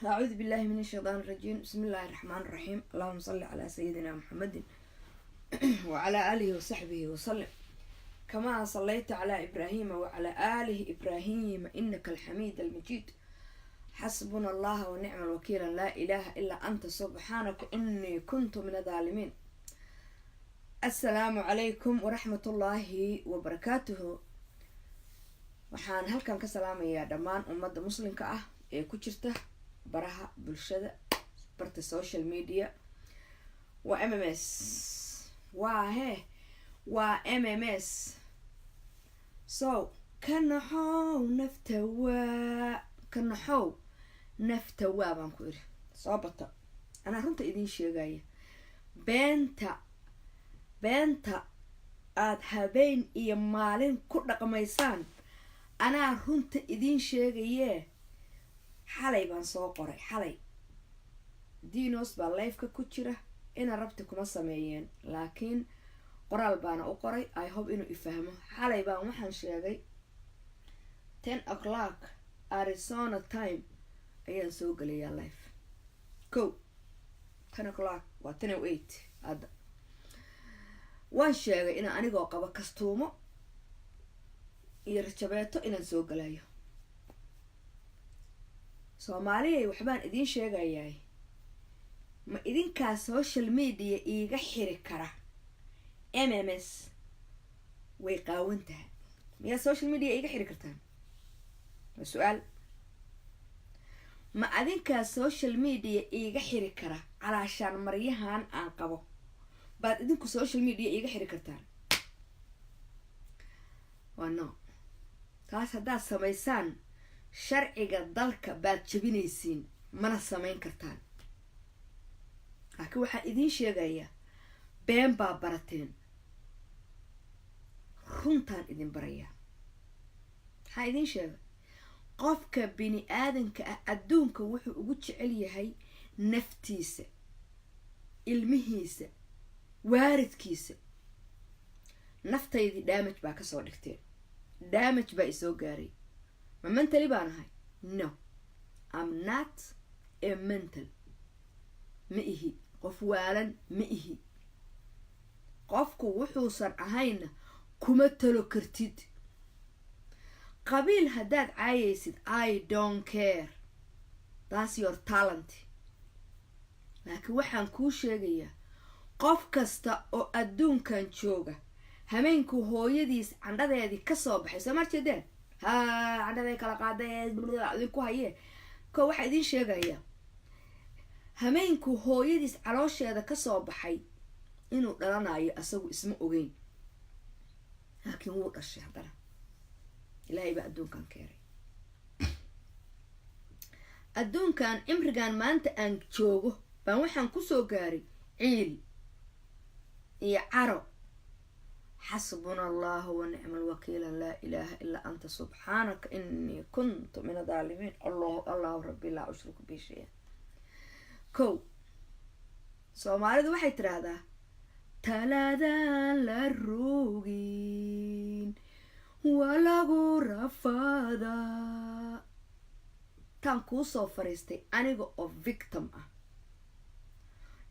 Acuudu billahi min ashaytaan irajiim. Bismi illaahi raxmaan raxiim. Allahuma salli calaa sayidina Muxamedin wacalaa aalihi wasaxbihi wasalim, kamaa sallayta calaa Ibraahima wacalaa aalihi Ibraahima, inaka alxamiid almajiid. Xasbuna Allaha wa nicma alwakiila. Laa ilaaha ilaa anta, subxaanaka inii kuntu min adaalimiin. Assalaamu calaykum waraxmatullaahi wabarakaatuhu. Waxaan halkan ka salaamayaa dhammaan ummadda muslimka ah ee ku jirta baraha bulshada, barta social media. Waa MMS, waa he, waa MMS. So ka naxow nafta, waa ka naxow nafta waa baan ku iri. Soo bata, anaa runta idiin sheegaya. Beenta, beenta aada habeen iyo maalin ku dhaqmaysaan, anaa runta idiin sheegayee. Xalay baan soo qoray. Xalay Dinos baa live-ka ku jira, ina rabti kuma sameeyeen, laakiin qoraal baana u qoray. I hope inuu ifahmo. Xalay baan waxaan sheegay 10 o'clock Arizona time ayaan soo gelayaa live. Ko 10 o'clock waa 10:08 hadda. Waan sheegay inaan anigoo qabo kastuumo iyo rajabeeto inaan soo gelayo. Soomaaliyay, waxbaan idiin sheegayaay. Ma idinkaa social media iiga xiri kara? MMS way qaawan tahay. Miyaa social media iiga xiri kartaan? Waa su-aal. Ma adinkaa social media iiga xiri kara? Calaashaan maryahan aan qabo baad idinku social media iiga xiri kartaan? Waa no. Taas haddaad samaysaan, sharciga dalka baad jabinaysiin, mana samayn kartaan. Laakiin waxaan idiin sheegayaa, been baa barateen, runtaan idin barayaa. Maxaa idiin sheegay? Qofka bini aadanka ah adduunka wuxuu ugu jecel yahay naftiisa, ilmihiisa, waaridkiisa. Naftaydii damage baa kasoo dhigteen, damage baa isoo gaaray. Ma mentally baan ahay? No, am not a mental. Ma ihi qof waalan, ma ihi. Qofku wuxuusan ahayna kuma talo kartid. Qabiil haddaad caayaysid, I don't care, that's your talent. Laakiin waxaan kuu sheegayaa, qof kasta oo adduunkan jooga, hameenkuu hooyadiis candhadeedii kasoo baxay, soo maar jeedeen ha, candhaday kala qaaday idinku hayee. Ko waxaa idiin sheegayaa, hameenkuu hooyadiis caloosheeda kasoo baxay inuu dhalanayo asagu isma ogeyn, laakiin wuu dhashay. Haddana Ilaahay baa adduunkan keenay. Adduunkan cimrigan maanta aan joogo baan waxaan kusoo gaaray ciil iyo caro. Xasbuna Allahu wa nicma alwakiila. Laa ilaaha ilaa anta, subxaanaka inii kuntu min adaalimiin. Allahu allahu rabbi, laa ushriku bi shay. Kow, Soomaalidu waxay tidhaahdaa, "Talaadaan la rogin waa lagu rafaadaa." Intaan kuusoo fariistay aniga oo victim ah,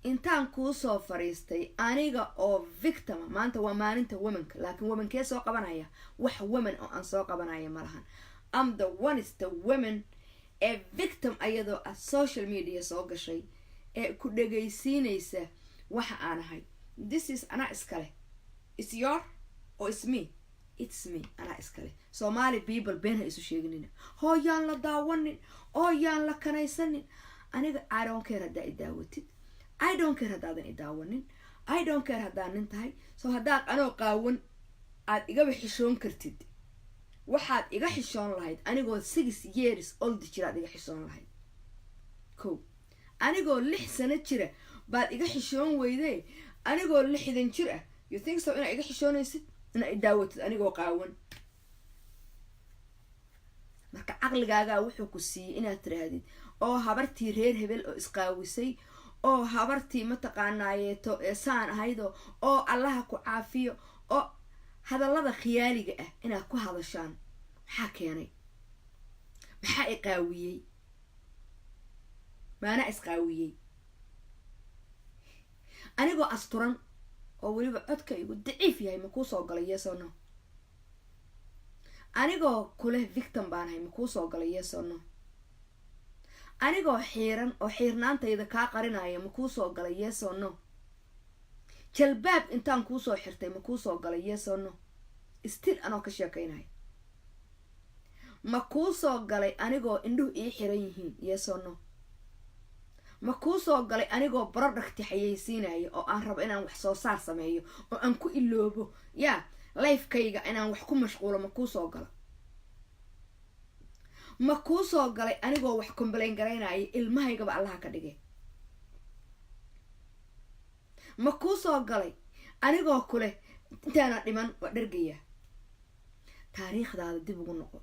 intaan kuusoo fariistay aniga oo victim ah. Maanta waa maalinta womanka, laakiin womankee soo qabanaya? Wax woman oo aan soo qabanaya malahan. Am the one is the women ee victim ayadoo ah social media soo gashay ee ku dhegaysiinaysa waxa aan ahay. This is anaa iskale. Is your or is me? It's me, anaa iskale. Somali people, been ha isu sheeginina. Hooyaan la daawanin oo yaan la kanaysanin. Aniga I don't care haddaa i daawatid, I don't care haddaadan i daawanin, I don't care haddaan nin tahay. So haddaad anoo qaawan aad igaba xishoon kartid, waxaad iga xishoon lahayd anigoo 6 years old jiraad iga xishoon lahayd. Ko anigoo 6 sano jira baad iga xishoon weyde, anigoo 60 jir ah, you think so inaa iga xishoonaysid inaa i daawatid anigoo qaawan? Marka caqligaagaa wuxuu ku siiyey inaad tiraahdid oo habartii reer hebel oo isqaawisay, oo habartii mataqaanaayeeto ee saan ahaydo, oo Allaha ku caafiyo, oo hadallada khiyaaliga ah inaad ku hadashaan. Maxaa keenay? Maxaa i qaawiyey? Maanaa isqaawiyey anigoo asturan oo weliba codka igu daciif yahay? Ma kuu soo galay, yes or no? Anigoo kuleh victim baanahay, ma kuu soo galay, yes or no? Anigoo xiiran oo xiirnaantayda kaa qarinaya, ma kuu soo galay, yes or no? Jalbaab intaan kuusoo xirtay, ma kuu soo galay, yes or no? Still anoo ka sheekaynaya, ma kuu soo galay anigoo indhuhu ii xiran yihiin, yes or no? Ma kuu soo galay anigoo product xayeysiinaya oo aan rabo inaan wax soo saar sameeyo oo aan ku iloobo yaa lifekayga, inaan wax ku mashquulo? Ma kuu soo gala? Ma kuu soo galay anigoo wax complain garaynaya, ilmahaygaba Allaha ka dhigay? Ma kuu soo galay anigoo kuleh intaana dhiman waa dhergaya? Taariikhdaada dib ugu noqo.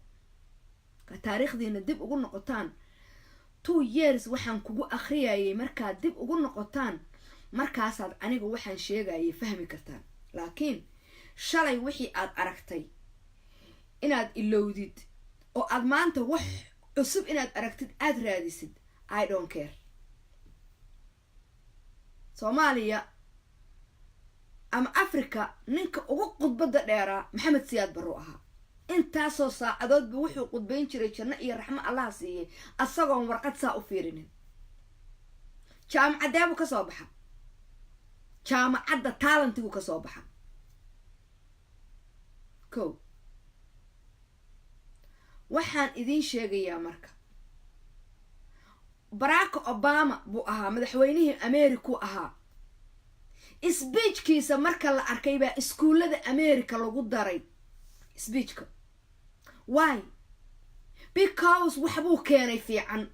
Ka taariikhdiina dib ugu noqotaan, 2 years waxaan kugu akhriyayay markaad dib ugu noqotaan, markaasaad aniga waxaan sheegayay fahmi kartaan. Laakiin shalay wixii aad aragtay inaad ilowdid oo aad maanta wax cusub inaad aragtid aada raadisid, I don't care. Soomaaliya ama Africa ninka ugu khudbadda dheeraa Maxamed Siyaad Barru ahaa. Intaasoo saacadoodba wuxuu khudbayn jiray, janno iyo raxmo Allaha siiyey, asagoon warqad saa u fiirinin. Jaamacadeebuu ka soo baxa? Jaamacadda taalantiguu ka soo baxa. Ko waxaan idiin sheegayaa, marka Barack Obama buu ahaa madaxweynihii Americau ahaa, speechkiisa marka la arkay baa iskuullada America lagu daray speechka. Why? Because waxbuu keenay fiican.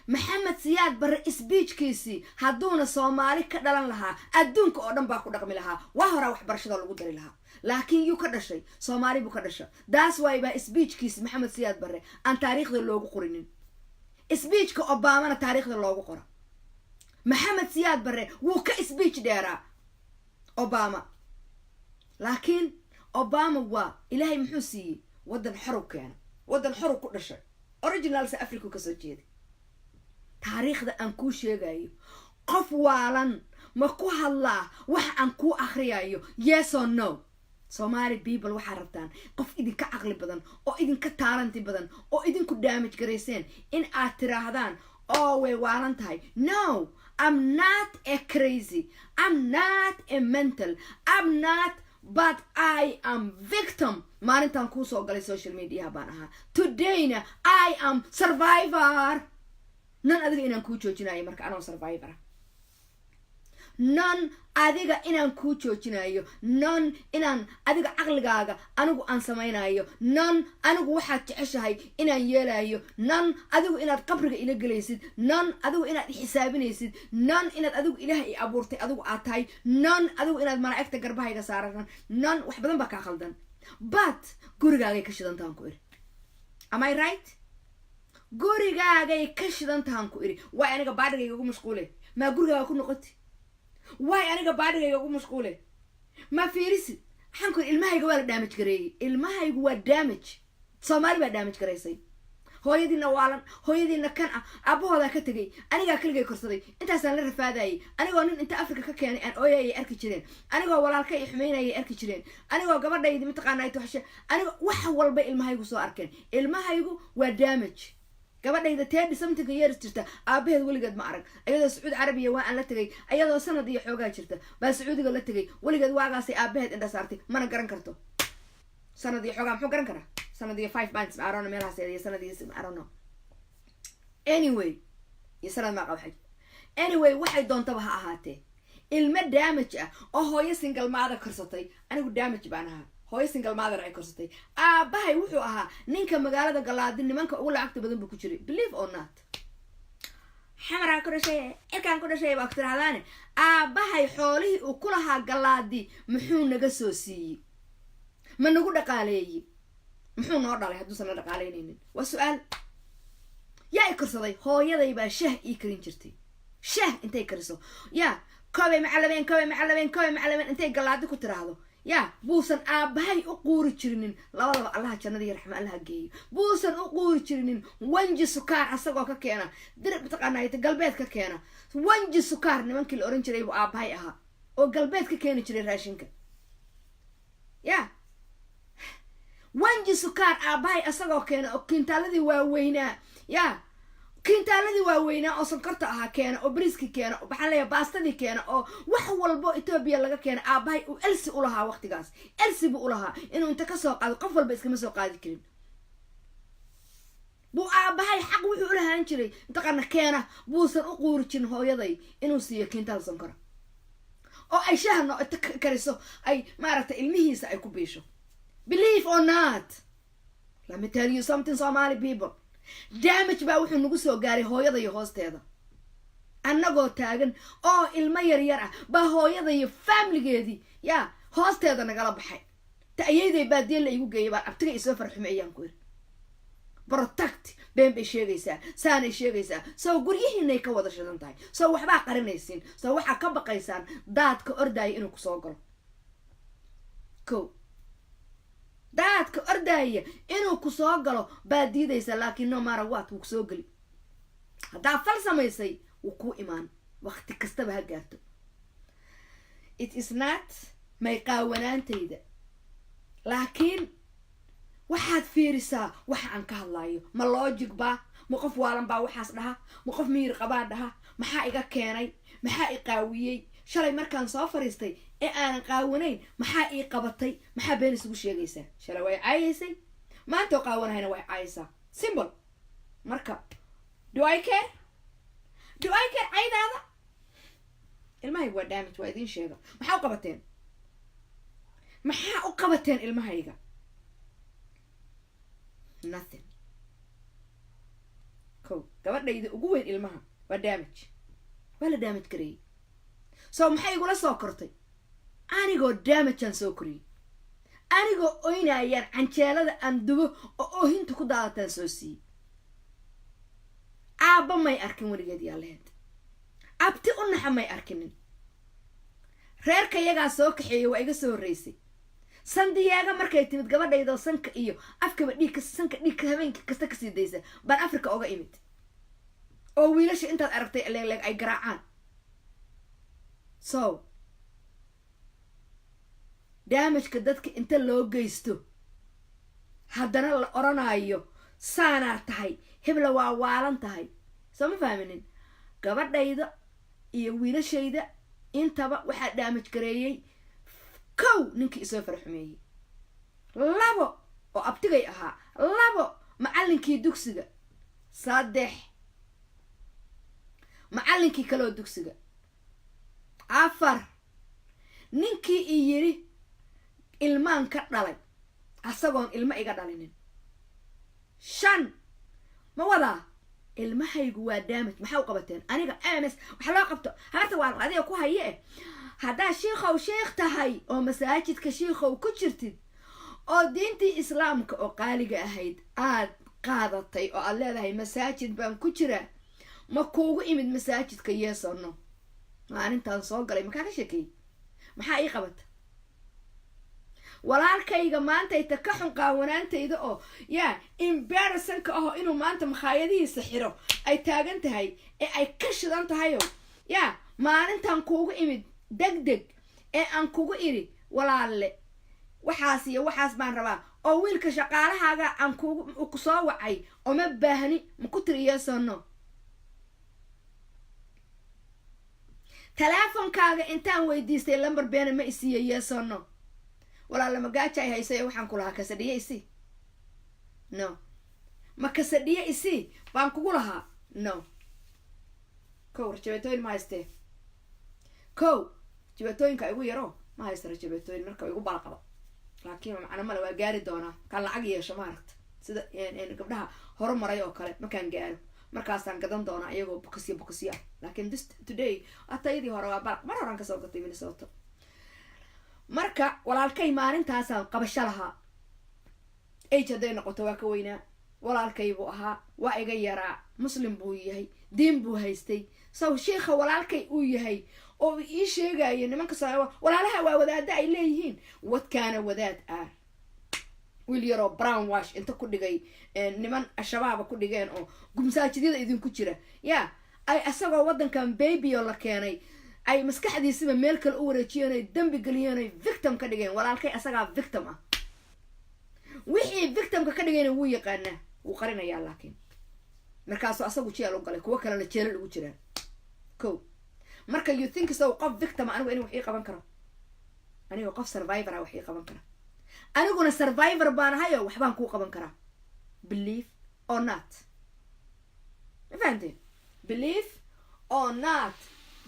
Maxamed Siyaad Barre speechkiisii hadduuna Soomaali ka dhalan lahaa, adduunka oo dhan baa ku dhaqmi lahaa, waa horaa waxbarashada lagu dari lahaa. Laakiin yuu ka dhashay? Soomaali buu ka dhasha. Daas waay baa speechkiisi Maxamed Siyaad Barre aan taariikhda loogu qorinin, speechka Obamana taariikhda loogu qora. Maxamed Siyaad Barre wuu ka speech dheeraa Obama, laakiin Obama waa Ilaahay muxuu siiyey? Waddan xorow keena, waddan xorow ku dhashay, originalse Africa kasoo jeeday. Taariikhda aan kuu sheegayo, qof waalan ma ku hadlaa waxa aan kuu akriyayo, yes or no? Somaali people, waxaa rabtaan qof idinka caqli badan oo idinka taalanti badan oo idinku damage garayseen in aad tiraahdaan oo way waalan tahay. No, I'm not a crazy, I'm not a mental, I'm not, but I am victim. Maalintaan kuusoo galay social mediaha baan ahaa, todayna I am survivor. Nan adiga inaan kuu joojinayo marka anoo survivora, non adiga inaan kuu joojinayo, non inaan adiga caqligaaga anigu aan samaynayo, non anigu waxaad jeceshahay inaan yeelayo, non adigu inaad qabriga ila gelaysid, non adigu inaad ixisaabinaysid, non inaad adigu Ilaah i abuurtay adigu aad tahay, non adigu inaad malaa'igta garbahayga saaratan, non wax badan baa kaa khaldan. But gurigaagay ka shidantahan ku iri. Am I right? Gurigaagay ka shidantahan ku iri. Waay aniga baadhigayga ugu mashquule? Maa gurigaaga ku noqoti? Waay aniga baadhigayga ugu mashquule? Ma fiirisid? Waxaan ku iri, ilmahayga waa la damage gareeyey. Ilmahaygu waa damage. Soomaali baa damage garaysay. Hooyadiina waalan, hooyadiina kan ah, aabahoodaa ka tegay, anigaa keligay korsaday, intaasaan la rafaadayay. Anigoo nin inta Africa ka keenay aan ooyayay arki jireen, anigoo walaalka i xumeynayay arki jireen, anigoo gabadhaydi mataqaana toxshe, anigoo wax walba ilmahaygu soo arkeen. Ilmahaygu waa damage. Gabadhayda 30 something years jirta, aabaheed weligeed ma arag. Ayadoo Sacuudi Carabiya waa aan la tegay, ayadoo sanad iyo xoogaa jirta baa Sacuudiga la tegay. Weligeed waagaasay aabaheed indha saartay, mana garan karto. Sanad iyo xoogaa muxuu garan karaa? Sanad iyo 5 months, arono meelahaas, iyo sanad iyo arono, anyway, iyo sanad maa qaba xaj. Anyway, waxay doontaba ha ahaatee, ilmo damage ah oo hooyo single mother korsatay. Anigu damage baan ahaa, hooyo single mother ay korsatay. Aabahay wuxuu ahaa ninka magaalada Galaadi nimanka ugu lacagta badan buu ku jiray. Believe or not, Xamaraan ku dhashay, cirkaan ku dhashay baa ku tirahdaane. Aabahay xoolihii uu ku lahaa Galaadi muxuu naga soo siiyey? Ma nagu dhaqaaleeyey? Muxuu noo dhalay hadduusan na dhaqaaleynaynin? Waa su-aal. Yaa i korsaday? Hooyaday baa shaah ii karin jirtay. Shaah intay kariso, yaa koobay macalabeen, koobay macalabeen, koobay macalabeen, intay Galaadi ku tiraahdo. Ya buusan aabbahay u quuri jirinin labadaba, Allaha jannada iyo raxma Allaha geeyo, buusan u quuri jirinin wanji sukaar asagoo ka keena dir mataqaanaa galbeed ka keena wanji sukaar. Nimankii la oran jiray buu aabbahay ahaa oo galbeed ka keeni jiray raashinka. Ya wanji sukaar aabbahay asagoo keena oo kiintaaladii waaweynaa, ya kiintaaladii waaweynaa oo sonkorta ahaa keena, oo bariiskii keena, oo maxaa leeyahay, baastadii keena, oo wax walbo Etoobiya laga keena, aabbahay uu elsi ulahaa. Waqtigaas elsi buu ulahaa inuu inta kasoo qaado, qof walba iskama soo qaadi karin. Buu aabbahay xaq wuxuu ulahaan jiray intaqaana keena. Buusan u quuri jirin hooyaday inuu siiyo kiintaal sonkora oo ay shaha no inta kariso ay maaragtay ilmihiisa ay ku biisho. Believe or not, let me tell you something, Somali people, damage baa wuxuu nagu soo gaaray hooyada iyo hoosteeda. Annagoo taagan oo ilmo yar yar ah baa hooyada iyo familigeedii ya hoosteeda nagala baxay. Ta ayayday baadiye la igu geeyay baan abtiga isoo farxume ayaan ku iri, protect, been bay sheegaysaa, saanay sheegaysaa. Soo guryihiinay ka wada shidan tahay, soo waxbaa qarinaysiin, soo waxaa ka baqaysaan daadka ordaaya inuu kusoo galo. Ko daadka ordaaya inuu kusoo galo baad diidaysaa, laakiin no matter what, wuu kusoo geli. Haddaa fal samaysay, wuu kuu imaan, waqti kastaba ha gaarto. It is not may qaawanaantayda, laakiin waxaad fiirisaa waxa aan ka hadlayo. Ma logic baa? Ma qof waalan baa waxaas dhaha? Ma qof miyir qabaa dhaha? Maxaa iga keenay? Maxaa i qaawiyey? Shalay markaan soo fariistay ee aanan qaawanayn, maxaa ii qabatay? Maxaa been isugu sheegaysaa? Shalay way caayaysay, maantoo qaawanahayna way caayaysaa. Simple. Marka do I care? Do I care caydaada? Ilmahayga waa damage, waa idiin sheega. Maxaa u qabateen? Maxaa u qabateen ilmahayga? Nothing. Ko gabadhayda ugu weyn ilmaha waa damage, waa la damage gareeyey. So maxay igula soo kortay? Anigoo damageaan soo koriyey, anigoo oynayaan canjeelada aan dubo oo oohinta ku daadataan soo siiyey. Aabba may arkin weligeed yaa laheyd, abti u naxa may arkinin. Reerka yagaa soo kaxeeyey, waa iga soo horreysay Sandiyeega. Markay timid gabadhaydoo sanka iyo afkaba dhiigka, sanka dhiigka habeenka kasta kasii daysa baan Africa oga imid, oo wiilasha intaad aragtay leegleeg ay garaacaan. So damageka dadka inta loo geysto haddana la odhanaayo saanaa tahay, hebla waa waalan tahay. Soo ma fahminin? Gabadhayda iyo wiilashayda intaba waxaa damage gareeyey, kow, ninkii isoo faraxumeeyey, labo, oo abtigay ahaa, labo, macallinkii dugsiga, 3, macallinkii kaleoo dugsiga, 4, ninkii i yidhi ilmaan ka dhalay asagoon ilmo iga dhalinin, 5. Ma wadaa? Ilmahaygu waa damage. Maxaa u qabateen aniga? Ms waxa loo qabto habarta waa adiga ku haye eh. Haddaa shiikhow sheikh tahay oo masaajidka shiikhow ku jirtid oo diintii islaamka oo qaaliga ahayd aad qaadatay oo aad leedahay masaajid baan ku jiraa, ma kuugu imid masaajidka? Yes or no? Maalintaan soo galay makaa ka sheekeeyey? Maxaa ii qabata? Walaalkayga maantayta ka xun qaawanaantayda oo yaa embarrassanka aho inuu maanta makhaayadihiisa xiro ay taagan tahay ee ay ka shidan tahayo. Yaa maalintan kuugu imid deg deg ee aan kugu idhi, walaalle, waxaas iyo waxaas baan rabaa, oo wiilka shaqaalahaaga aan kugu ku soo wacay oo ma baahni, ma ku tiri? Yes or no? Teleefonkaaga intaan weydiistay lambar beena ma isiiyo? Yes or no? Walaala, magaaja ay haysay, waxaan ku lahaa kasadhiye isi. No, ma kasadhiye isi baan kugu lahaa? No. Kow, rajabeetooyin ma haystee. Kow, rajabeetooyinka igu yaro, ma haysta rajabeetooyin. Marka igu balaqaba, laakiin macno male, waa gaari doonaa kaan lacag yeesho, maaragta, sida gabdhaha horumaray oo kale. Markaan gaaro markaasaan gadan doonaa iyagoo bokisyo bokisyo ah. Laakiin this today atayadii hore waa balaq, mar horaan kasoo gatay Minnesota. Marka walaalkay maalintaasaan qabasho lahaa. Age hadday noqoto waa ka weynaa. Walaalkay buu ahaa, waa iga yaraa, Muslim buu yahay, diin buu haystay. So sheikha walaalkay uu yahay oo ii sheegayo nimanka walaalaha waa wadaada ay leeyihiin, wadkaana wadaad ah, wiil yaroo brown wash inta ku dhigay niman Al-Shabaaba ku dhigeen oo gumsaajidyada idinku jira ya ay isagoo waddankan babyo la keenay ay maskaxdiisiba meel kale u wareejiyeen, ay dambi geliyeen, ay victim ka dhigeen. Walaalkay asagaa victim ah. Wixii victimka ka dhigayna wuu yaqaanaa, wuu qarinayaa, laakiin markaasuu asagu jeel u galay, kuwo kalena jeelal ugu jiraan. Ko marka you think so qof victim anigu in wax ii qaban karo? Aniga qof survivor ah wax ii qaban kara? Aniguna survivor baan ahayo, waxbaan kuu qaban karaa, believe or not. Ma fahanteen? Believe or not,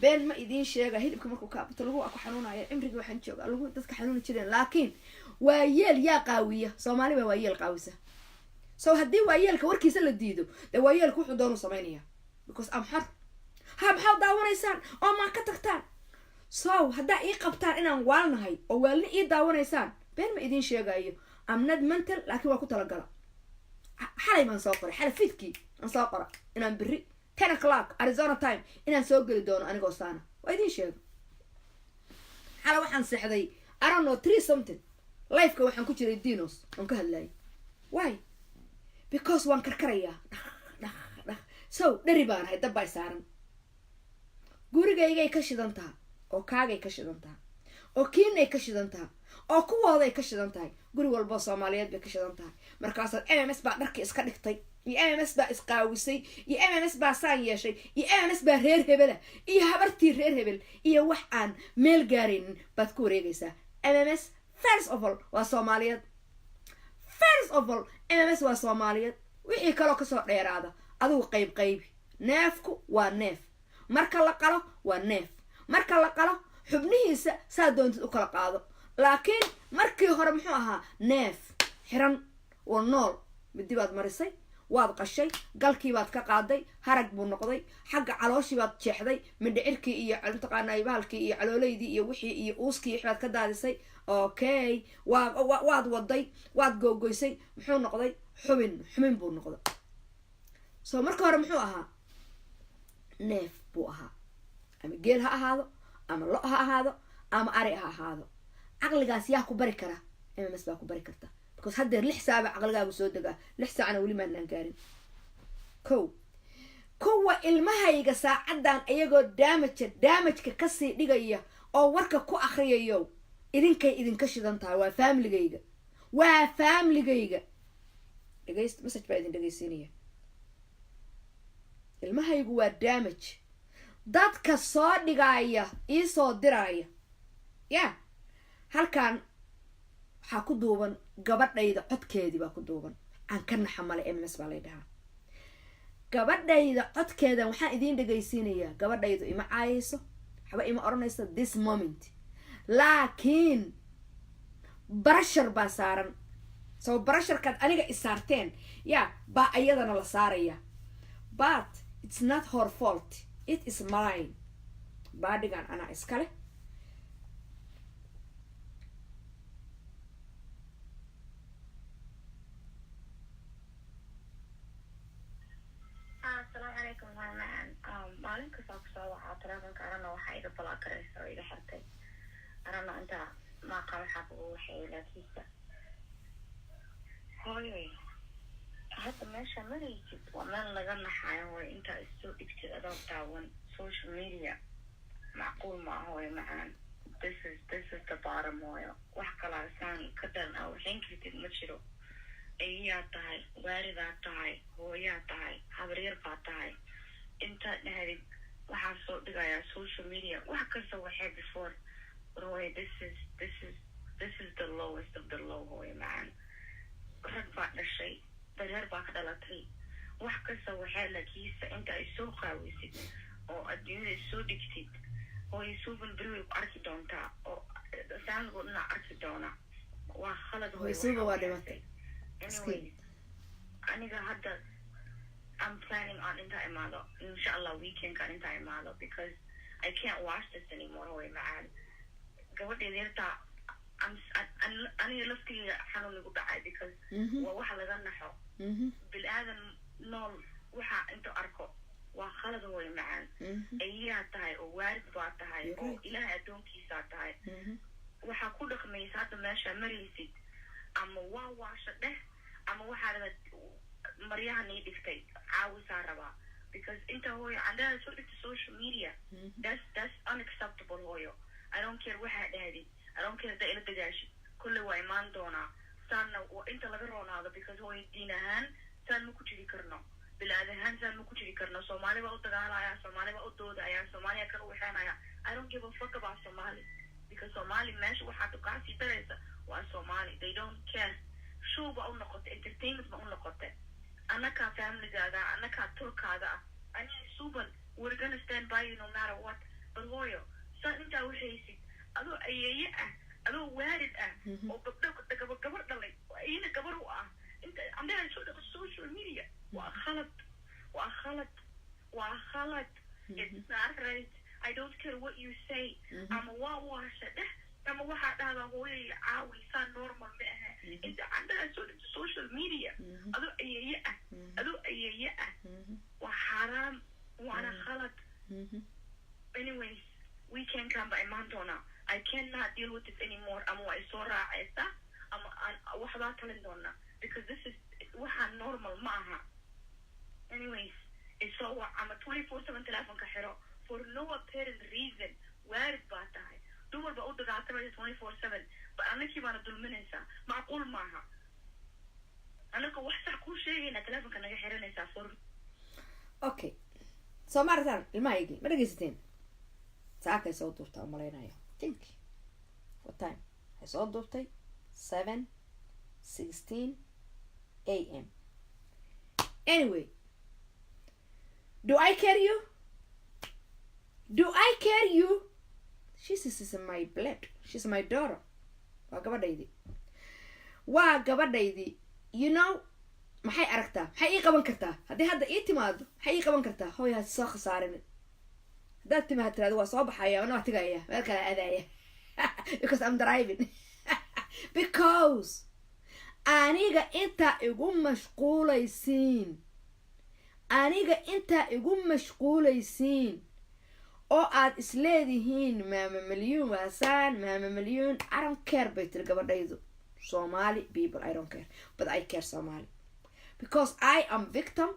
been ma idiin sheega. Hilibka markuu kaabato lagu ku xanuunaya. Cimrigii waxaan jooga lagu dadka xanuuni jireen, laakiin waa yeel yaa qaawiya. Soomaali baa waa yeel qaawisa. So haddii waayeelka warkiisa la diido, dee waayeelka wuxuu doonu samaynaya, because am xor. Ha, maxaad daawanaysaan oo maa ka tagtaan? So haddaa ii qabtaan inaan waalnahay oo waalni ii daawanaysaan, been ma idiin sheegayo, am not mental, laakiin waa ku talagala. Xalay baan soo qoray, xalay fiidkii aan soo qora inaan beri 10 o'clock Arizona time inaan soo geli doono anigoo saana. Waa idiin sheego. Xalay waxaan seexday, I don't know, three something. Liveka waxaan ku jiray Dinos oon ka hadlayay. Why? Because waan karkarayaa, dhaq dhaq dhaq. So dheri baan ahay, dab bay saaran. Gurigaygay ka shidan taha, oo kaagay ka shidan taha, oo kiinay ka shidan taha, oo kuwooday ka shidan tahay. Guri walboo Soomaaliyeed bay ka shidan tahay. Markaasaad MMS baa dharkii iska dhigtay, iyo MMS baa isqaawisay, iyo MMS baa saan yeeshay, iyo MMS baa reer hebela, iyo habartii reer hebel, iyo wax aan meel gaaraynin baad ku wareegaysaa. MMS first of all waa Soomaaliyeed. First of all MMS waa Soomaaliyeed. Wixii kaloo kasoo dheeraada adigu qayb qaybi. Neefku waa neef marka la qalo, waa neef marka la qalo, xubnihiisa saa doontid u kala qaado, laakiin markii hore muxuu ahaa? Neef xiran oo nool. Midi baad marisay, waad qashay, galkii baad ka qaaday, harag buu noqday. Xagga calooshii baad jeexday, mindhicirkii iyo mataqaanaa bahalkii iyo calooleydii iyo wixii iyo uuskii wixii baad ka daadisay. Okay, waa waad waday, waad googoysay. Muxuu noqday? Xubin, xubin buu noqday. So marka hore muxuu ahaa? Neef buu ahaa. Ama geel ha ahaado, ama lo ha ahaado, ama ari ha ahaado. Caqligaas yaa ku bari kara? MMS baa ku bari karta, because haddeer 6 saac baa caqligaagu soo degaa. 6 saacna weli maadnaan gaarin. Ko kuwa ilmahayga saacaddan iyagoo damage damageka kasii dhigaya oo warka ku akriyayo, idinkay idinka shidan tahay. Waa familigayga, waa familigayga. Dhegayst, message baa idin dhegaysiinaya. Ilmahaygu waa damage. Dadka soo dhigaaya, iisoo diraaya ya, halkan waxaa ku duuban gabadhayda codkeedii baa ku duuban. Aan ka naxa male. MMS baa lay dhahaa. Gabadhayda codkeedan waxaan idiin dhegaysiinayaa. Gabadhaydu ima caayayso, waxba ima odhanayso this moment, laakiin pressure baa saaran. Soo pressurekaad aniga isaarteen ya baa iyadana la saaraya, but it's not her fault, it is mine. Baadhigan anaa iskale. Asalaamu calaykum. Macaan, maalin kastaa kusoo wacaa telefonka arana, waxaa iga block garaysa oo iga xirtay arana inta maaqa waxaa kugu waxeeyay. Laakiinse hooyoy, hadda meesha maraysid waa meel laga naxayo. Hooy, intaa issoo dhigtid adoo daawan social media macquul ma ah. Hooyo macaan, this is the bottom. Hooyo, wax kalaa saan ka daran aa waxayn kartid ma jiro. Ayiyaa tahay, waaridaa tahay, hooyaa tahay, habaryar baa tahay. Intaad dhahdid waxaa soo dhigayaa social media, wax kasta waxay before war. Hooyo, this is the lowest of the low. Hooyo macaan, rag baa dhashay, dareer baa ka dhalatay, wax kasta waxaa lakiisa inta ay soo qaawisid oo adduunyada soo dhigtid. Hooyo suuban, beri way ku arki doontaa oo saamigoo dhanaa arki doona. Waa khalad, hooyo. Hooyo Suuba waxaa waa dhimatay. Anyway, aniga hadda I'm planning on intaa imaado, insha Allah, weekendkan intaa imaado, because I can't watch this anymore. Hooyo macaan, gabadheeda yartaa Aniga laftigeyga xanuun igu dhacay because waa waxa laga naxo. Bil-aadan nool waxa inta arko waa khalad, hooyo macaan. Ayaa tahay oo waalid baa tahay You're oo right. Ilaahay addoonkiisaa tahay. Waxaa ku dhaqmaysa hadda meesha maraysid, ama waa waasha dheh ama waxaa rabaa maryaha nii dhigtay caawisaa rabaa, because inta hooyo candhada soo dhigtay social media, that's unacceptable, hooyo. I don't care waxaa dhahdid, I don't care haddaa ila dagaashid. Kolley waa imaan doonaa. Saanna waa inta laga roonaado, because hooyo, diin ahaan saan ma ku jiri karno, bilaad ahaan saan ma ku jiri karno. Soomaali baa u dagaalaya, Soomaali baa u doodaya, Soomaaliya kala waxeenaya. I don't give a fuck about Somali, because Somali meesha waxaad kaa sii daraysa waa Somali. They don't care. Show ba u noqotay, entertainment ba u noqotay. Annakaa familigaada, annakaa tulkaada ah, aniga suban, we're gonna stand by you no matter what. But hooyo, saan intaa waxaysid adoo ayeeye ah, adoo waalid ah oo gabdho gaba gabar dhalay oo ayana gabar u ah, inta andaga soo dhaqo social media, waa khalad, waa khalad, waa khalad. It's not right. I don't care what you say. Ama waa waasha dheh ama waxaa dhahdaa, hooyo iyo caawi, saa normal ma ahe. Inta candhaha soo dhigto social media adoo ayeeye ah, adoo ayeeye ah, waa xaaraam, waana khalad. Anyways, weekendkan baa imaan doonaa. I cannot deal with this anymore. Ama waa isoo raacaysa ama aan waxbaa talin doonaa, because this is waxaa normal ma aha. Anyways, isoo wac ama 24/7 telefonka xiro for no apparent reason. Waalid baa tahay, dumar baa u dagaaltamaysa 24/7, ba annakii baana dulminaysaa. Macquul maaha. Annaka wax sax kuu sheegayna telefonka naga xiranaysaa for Okay, soo ma aragtaan ilmahaygii? Ma dhegeysateen? Saakay soo duubtaa umalaynaya. Think what time waxay soo duubtay? 7:16 a.m. Anyway, do I care you? Do I care you? She's is my blood, she's my daughter. Waa gabadhaydii, waa gabadhaydii. Maxay aragtaa? Maxay ii qaban kartaa haddii hadda ii timaado? Maxay ii qaban kartaa? Hooy, ha soo khasaarin. Haddaad timaad tiraado waa soo baxaya, wana waa tegaya, meel kale aadaya, because I'm driving, because aniga intaa igu mashquulaysiin, aniga intaa igu mashquulaysiin oo aad isleedihiin Maama Malyuun waasaan, Maama Malyuun, I don't care, bay tiri gabadhaydu. Somali people, I don't care, but I care Somali, because I am victim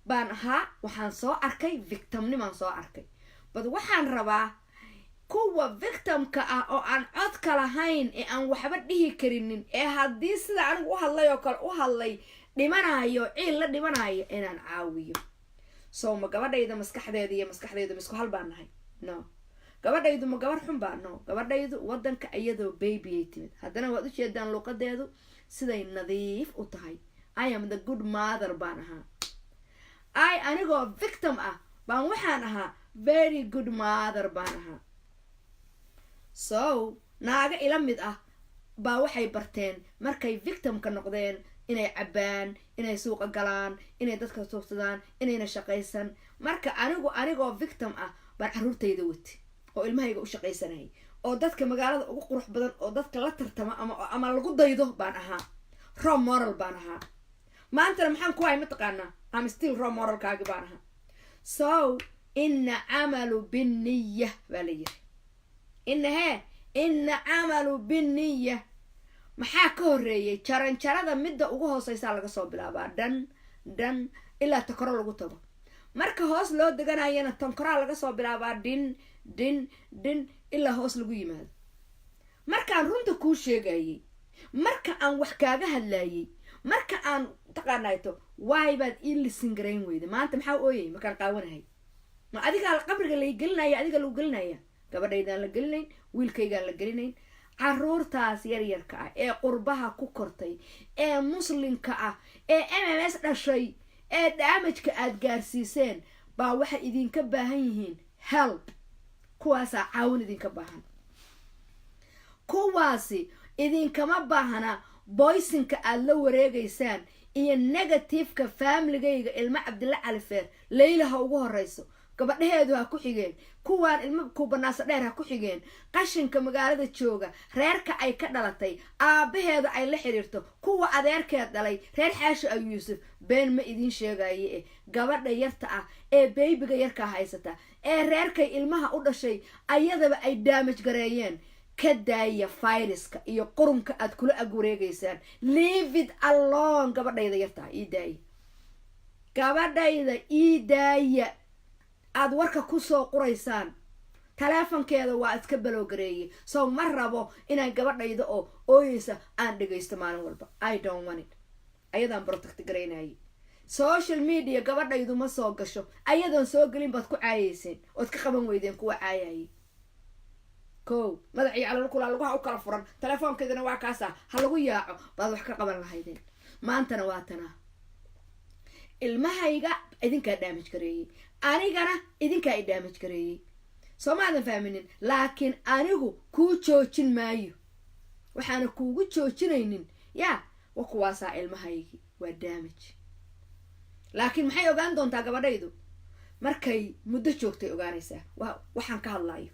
baan ahaa. Waxaan soo arkay victimnimaan soo arkay, but waxaan rabaa kuwa victimka ah oo aan codka lahayn ee aan waxba dhihi karinin, ee haddii sida anigu u hadlay oo kale u hadlay dhimanayo, ciil la dhimanayo, inaan caawiyo. So ma gabadhayda maskaxdeeda iyo maskaxdaydu ma isku hal baan nahay? No. Gabadhaydu ma gabar xun baa? No. Gabadhaydu wadanka iyadoo babyay timid, haddana waad ujeedaan luuqadeedu siday nadiif u tahay. I am the good mother baan ahaa. I anigoo victim ah baan waxaan ahaa very good mother baan ahaa. So naaga ila mid ah baa waxay barteen markay victimka noqdeen inay cabbaan, inay suuqa galaan, inay dadka tuugsadaan, inayna shaqaysan. Marka anigu anigoo victim ah baan carruurtayda wati oo ilmahayga u shaqaysanayay, oo dadka magaalada ugu qurux badan oo dadka la tartama ama lagu daydo baan ahaa, role model baan ahaa. Maantana maxaan ku hay mataqaanaa? Am still role modelkaagi baan ahaa. So ina camalu binniya baa la yiri. Ina hee, ina camalu binniya. Maxaa ka horreeyay? Jaranjarada midda ugu hooseysaa laga soo bilaabaa, dhan dhan ilaa takoro lagu tago. Marka hoos loo deganayana tankoraa laga soo bilaabaa, dhin dhin dhin ilaa hoos lagu yimaado. Markaan runta kuu sheegayay, marka aan wax kaaga hadlayay, marka aan taqaanayto, waay baad ii listen garayn weyda? Maanta maxaa ooyay markaan qaawanahay? Ma adigaa qabriga lay gelinaya? Adiga lagu gelinaya? Gabadhaydaan la gelinayn, wiilkaygaan la gelinayn. Caruurtaas yaryarka ah ee qurbaha ku kortay ee muslimka ah ee MMS dhashay ee damageka aada gaarsiiseen baa waxay idinka baahan yihiin help. Kuwaasaa caawin idinka baahan. Kuwaasi idinkama baahana poisonka aada la wareegaysaan iyo negativeka. Familigayga ilmo Cabdilla Califeer, Leylaha ugu horeyso. Gabadhaheedu ha ku xigeen, kuwaan ilmo kuubanaasa dheer ha ku xigeen. Qashinka magaalada jooga, reerka ay ka dhalatay, aabaheeda ay la xiriirto, kuwa adeerkeed dhalay, reer Xaashi Aw Yuusuf, been ma idiin sheegaye. Eh, gabadha yarta ah ee baby-ga yarkaa haysata ee reerkay ilmaha u dhashay ayadaba ay damage gareeyeen, ka daaya fayraska iyo qurunka aad kula ag wareegaysaan. Leave it alone. Gabadhayda yartaa ii daaya, gabadhayda ii daaya. Aada warka kusoo quraysaan, taleefonkeeda waa iska block gareeyey, so ma rabo inaan gabadhayda oo ooyeysa aan dhegaysto maalin walba. I don't want it. Ayadaan protect garaynayay. Social media gabadhaydu ma soo gasho. Ayadoon soo gelin baad ku caayeyseen ood ka qaban weydeen kuwa caayayay. Ko madax iyo calol kulaa laguha u kala furan, telefoonkeedana waa kaasa, ha lagu yaaco baad wax ka qaban lahaydeen. Maantana waa tanaa. Ilmahayga idinkaa damage gareeyey, anigana idinkaa i damage gareeyey. Soo maadan fahminin? Laakiin anigu kuu joojin maayo. Waxaana kuugu joojinaynin yaa wa kuwaasaa ilmahaygii waa damage. Laakiin maxay ogaan doontaa gabadhaydu markay muddo joogtay? Ogaanaysaa waxaan ka hadlayo.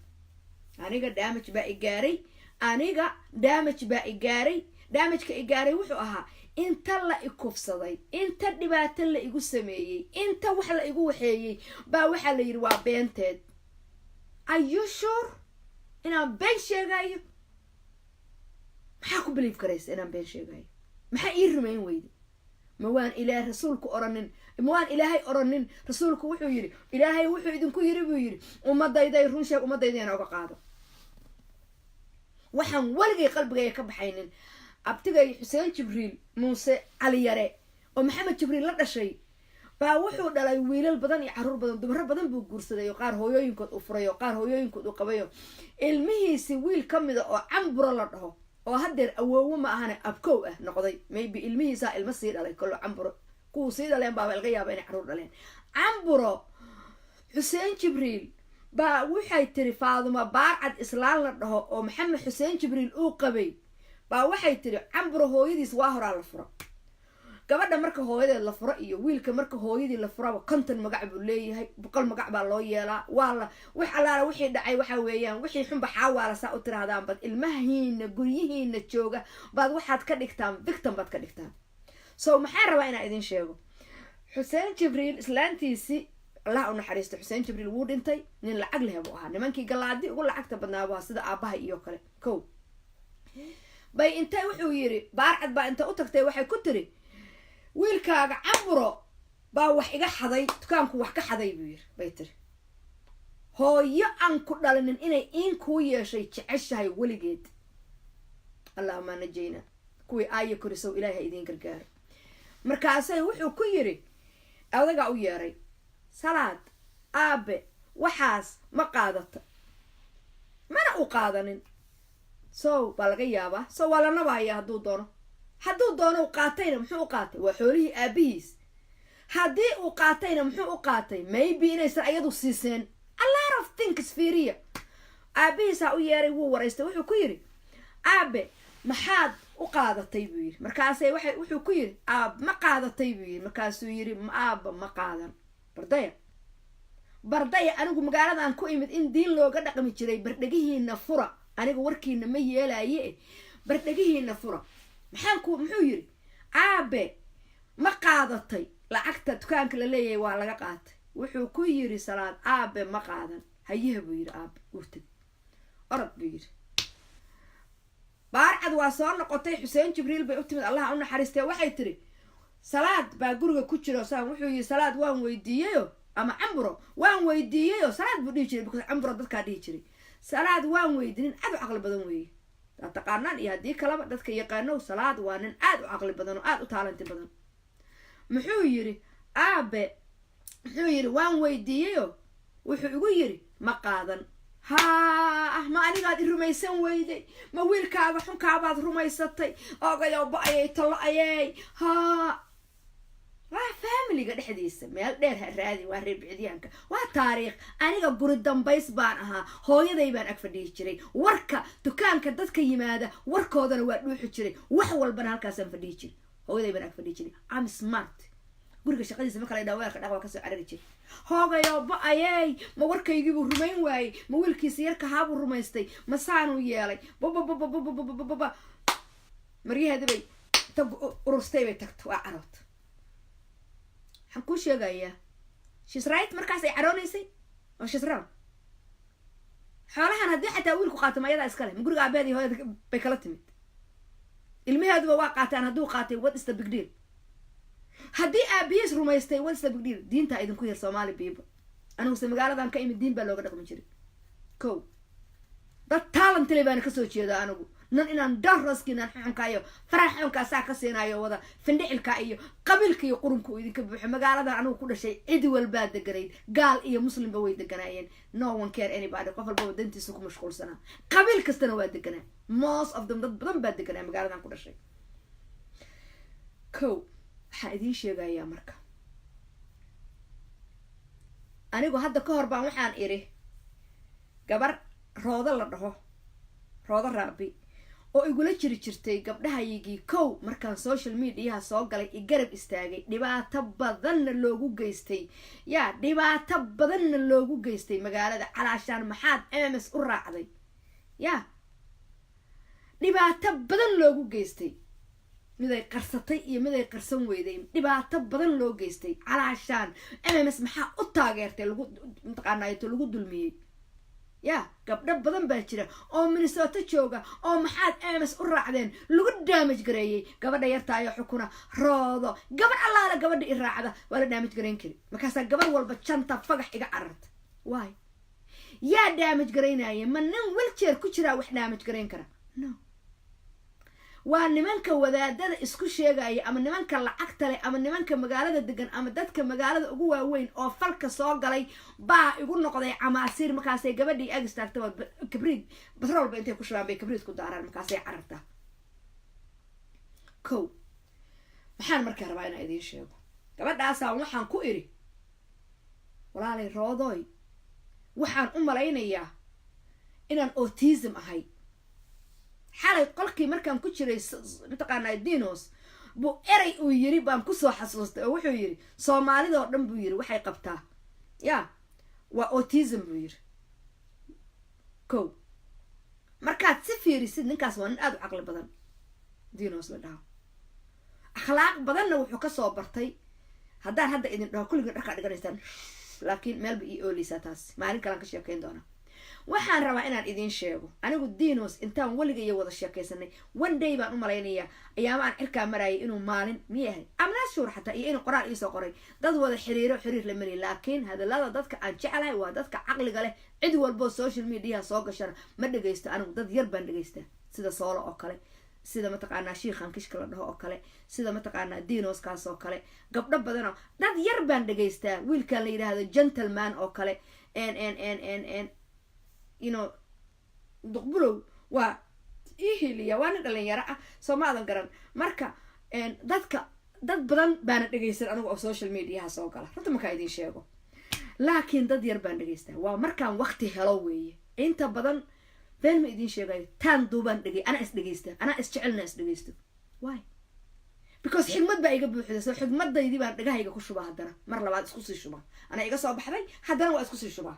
Aniga damage baa i gaaray, aniga damage baa i gaaray. Damage-ka i gaaray wuxuu ahaa inta la ikufsaday, inta dhibaato la igu sameeyey, inta wax la igu waxeeyey baa waxaa la yidhi waa beenteed. Are you sure inaan been sheegayo? Maxaa ku believe karaysa inaan been sheegayo? Maxaa ii rumayn weyde? Ma waan Ilaah rasuulku oranin? Ma waan Ilaahay oranin? Rasuulku wuxuu yidhi, Ilaahay wuxuu idinku yidhi buu yidhi, ummadayday run sheeg, ummadayda oga qaado. Waxaan weligay qalbigaya ka baxaynin, abtigay Xuseen Jibriil Muuse Cali Yare oo Maxamed Jibriil la dhashay baa wuxuu dhalay wiilal badan iyo caruur badan. Dumaro badan buu guursaday oo qaar hooyooyinkood uu furay oo qaar hooyooyinkood uu qabayo. Ilmihiisi wiil ka mida oo Camburo la dhaho, oo haddeer awoowo ma ahane abkow ah noqday, maybe ilmihiisaa ilmo sii dhalay kollo. Camburo kuwuu sii dhaleen baaba laga yaaba inay caruur dhaleen. Camburo Xuseen Jibriil baa waxay tiri, Faaduma Baarcad islaan la dhaho oo Maxamed Xuseen Jibriil uu qabay baa waxay tiri, Camburo hooyadiis waa horaa la furo. Gabadha marka hooyadeed la furo iyo wiilka marka hooyadii la furaba, 50 magac buu leeyahay, 100 magac baa loo yeelaa. Waa la wax allaala wixii dhacay waxa weeyaan wixii xunba xaawaala saa u tirahdaan. Bad ilmahiina guryihiina jooga baad waxaad ka dhigtaan victim baad ka dhigtaan. So maxaan rabaa inaan idin sheego? Xuseen Jibriil islaantiisii, Allah u naxariisto, Xuseen Jibriil wuu dhintay. Nin lacag leh buu ahaa, nimankii Galaadi ugu lacagta badnaa buu ahaa, sida aabaha iyo kale. Ko bay intay wuxuu yidhi, Baarcad baa inta u tagtay waxay ku tiri, "Wiilkaaga Camburo baa wax iga xaday, dukaanku wax ka xaday," buu yiri bay tiri. Hooyo aan ku dhalinin inay iin kuu yeeshay jeceshahay weligeed. Allahuma najayna. Kuwii aaya korisow, Ilaahay ha idiin gargaaro. Markaasay wuxuu ku yidhi, odagaa u yeeray, "Salaad aabe, waxaas ma qaadata?" Mana u qaadanin. So baa laga yaabaa, so waa la nabaaya. Hadduu doono, hadduu doono u qaatayna, muxuu u qaatay? Waa xoolihii aabihiis. Haddii uu qaatayna, muxuu u qaatay? Maybe inaysan ayadu siiseen. A lot of things. Fiiriya, aabihiisaa u yeeray, wuu waraystay. Wuxuu ku yidhi, "Aabe, maxaad u qaadatay?" buu yidhi. Markaasay waxay wuxuu ku yidhi, "Aab, ma qaadatay?" buu yidhi. Markaasuu yidhi, "Aaba, ma qaadan." Bardaya, bardaya, anigu magaaladan ku imid in diin looga dhaqmi jiray. Bardhegihiina fura, aniga warkiina ma yeelaaye. Bardhegihiina fura. Maxaan ku muxuu yidhi? "Aabe, ma qaadatay lacagta dukaanka la leeyahay waa laga qaatay?" Wuxuu ku yidhi Salaad, "Aabe, ma qaadan." "Hayaha," buu yidhi aabe. Wuu tegay. "Orod," buu yidhi. Baarcad waa soo noqotay. Xuseen Jibriil bay u timid, Allah u naxariistee. Waxay tiri, "Salaad baa guriga ku jiro." Saan wuxuu yidhi, "Salaad waan weydiiyeyo, ama Camburo waan weydiiyeyo." Salaad buu dhihi jiray because Camburo dadkaa dhihi jiray. "Salaad waan weydiinin." Aad u caqli badan weeye, daa taqaanaan iyo haddii kaleba dadka yaqaano, Salaad waa nin aad u caqli badan oo aad u talent badan. Muxuu yidhi aabe? Muxuu yidhi? "Waan weydiiyeyo, wuxuu igu yidhi ma qaadan." "Haa, ma anigaad i rumaysan weyday? Ma wiilkaaga xunkaabaad rumaysatay? Ogayow, ba-ayay, tollo ayey." Haa, waa family-ga dhexdiisa. Meel dheer ha raadi, waa reer Bicdiyaanka, waa taariikh. Aniga guri dambays baan ahaa, hooyaday baan ag fadhihi jiray. Warka dukaanka dadka yimaada warkoodana waa dhuuxi jiray, wax walbana halkaasaan fadhihi jiray, hooyaday baan ag fadhihi jiray. Am smart. Guriga shaqadiisa marka la dhaa, weelka dhaq, waa kasoo carari jir. Hoogayo ba-ayey, ma warkaygiibuu rumayn waayey? Ma wiilkiisa yarkahaabuu rumaystay? Ma saanuu yeelay? Babababababababa, maryaheedi bay tag ururstay, bay tagta, waa carood. Waxaan kuu sheegayaa, she's right. Markaas ay caroonaysay oo she's wrong. Xoolahan haddii xataa wiilku qaato, ma ayadaa iskale? Ma guriga aabeed iyo hooyada bay kala timid? Ilmaheeduba waa qaataan. Hadduu qaatay, what is the big deal? Haddii aabihiis rumaystay, what is the big deal? Diintaa idinku yar, Soomaali people. Aniguse magaaladan ka imid, diin baa looga dhaqmi jiray. Ko dad talent leh baana kasoo jeeda. Anigu nan inaan daroskiinaan xuxunka iyo farax xunkaasaa ka siinayo, wada findhicilka iyo qabiilka iyo qurunka uu idinka buuxo. Magaaladan anigu ku dhashay cidi walbaa deganayd, gaal iyo muslimba way deganaayeen. No one care anybody. Qof walbaba dantiisa ku mashquulsanaa. Qabiil kastana waa deganaa, most of them. Dad badan baa deganaa magaaladan ku dhashay. Ko waxaan idiin sheegayaa marka, anigu hadda ka hor baan waxaan idhi gabar Roodo la dhaho, Roodo Raabi, oo igula jiri jirtay gabdhahaygii kow markaan social mediaha soo galay, i garab istaagay, dhibaato badanna loogu geystay, yaa dhibaato badanna loogu geystay magaalada, calaashaan maxaad MMS u raacday, yaa dhibaato badan loogu geystay, miday qarsatay iyo miday qarsan weyday, dhibaato badan loo geystay, calaashaan MMS maxaa u taageertay, lagu mataqaanaato lagu dulmiyey. Ya gabdho badan baa jira oo Minnesota jooga oo maxaad MMS u raacdeen lagu damage gareeyey. Gabadha yartaayo xukuna Roodo, gabadh allaale gabadha i raacda waa la damage gareyn kari. Markaasaa gabar walba janta fagax iga cararta. Waay, yaa damage garaynaya? Ma nin wheelchair ku jiraa wax damage garayn kara? No, waa nimanka wadaadada isku sheegaya, ama nimanka lacagta leh, ama nimanka magaalada degan, ama dadka magaalada ugu waaweyn oo falka soo galay baa igu noqday camaasiir. Markaasay gabadhii ag istaagtaba kabriid, batroolba intay ku shubaan bay kabriid ku daaraan, markaasay carartaa. Ko maxaan markaa rabaa inaan idiin sheego? Gabadhaasaan waxaan ku idhi, walaalay Roodoy, waxaan u malaynayaa inaan autism ahay. Xalay qolkii markaan ku jiray, mataqaanaa, Dinos buu erey uu yiri baan kusoo xasuustay, oo wuxuu yiri, Soomaalidoo dhan buu yiri waxay qabtaa ya waa autism buu yiri. Ko markaad si fiirisid, ninkaas waa nin aada u caqli badan, Dinos la dhaho, akhlaaq badanna wuxuu kasoo bartay. Haddaan hadda idin dhaho, kulligiin dharkaa dhiganaysaan, laakiin meelba ii ooleysaa taas, maalin kalaan ka sheekeyn doonaa. Waxaan rabaa inaan idiin sheego, anigu Dinos intaan weliga iyo wada sheekaysanay, one day baan u malaynayaa, ayaama aan cirkaa marayay inuu maalin miyay ahayd, I'm not sure xataa, iyo inuu qoraal iisoo qoray. Dad wada xiriiro, xiriir la meliy, laakiin hadallada dadka aan jeclahay waa dadka caqliga leh. Cid walboo social mediaha soo gashana ma dhegaysto anigu, dad yar baan dhegaystaa, sida Soolo oo kale, sida mataqaanaa Shiikhan Kishka la dhaho oo kale, sida mataqaanaa Dinoskaas oo kale, gabdho badanoo dad yar baan dhegaystaa, wiilkan la yidhaahdo Gentleman oo kale, n n n n n you know Duqbulow waa ii hiliya, waa nin dhalinyaro ah, soo ma adan garan. Marka dadka, dad badan baana dhegaysan anigu oo social mediaha soo gala, runta markaa idiin sheego, laakiin dad yar baan dhegaystaa. Waa markaan waqti helo weeye. Inta badan been ma idiin sheegayo, taan duubaan dhegay, anaa is dhegaysta, anaa is jecelna is dhegaysto. Why? Because xigmad baa iga buuxda. Soo xigmadaydii baan dhagahayga ku shubaa, haddana mar labaad isku sii shubaa. Anaa iga soo baxday, haddana waa isku sii shubaa.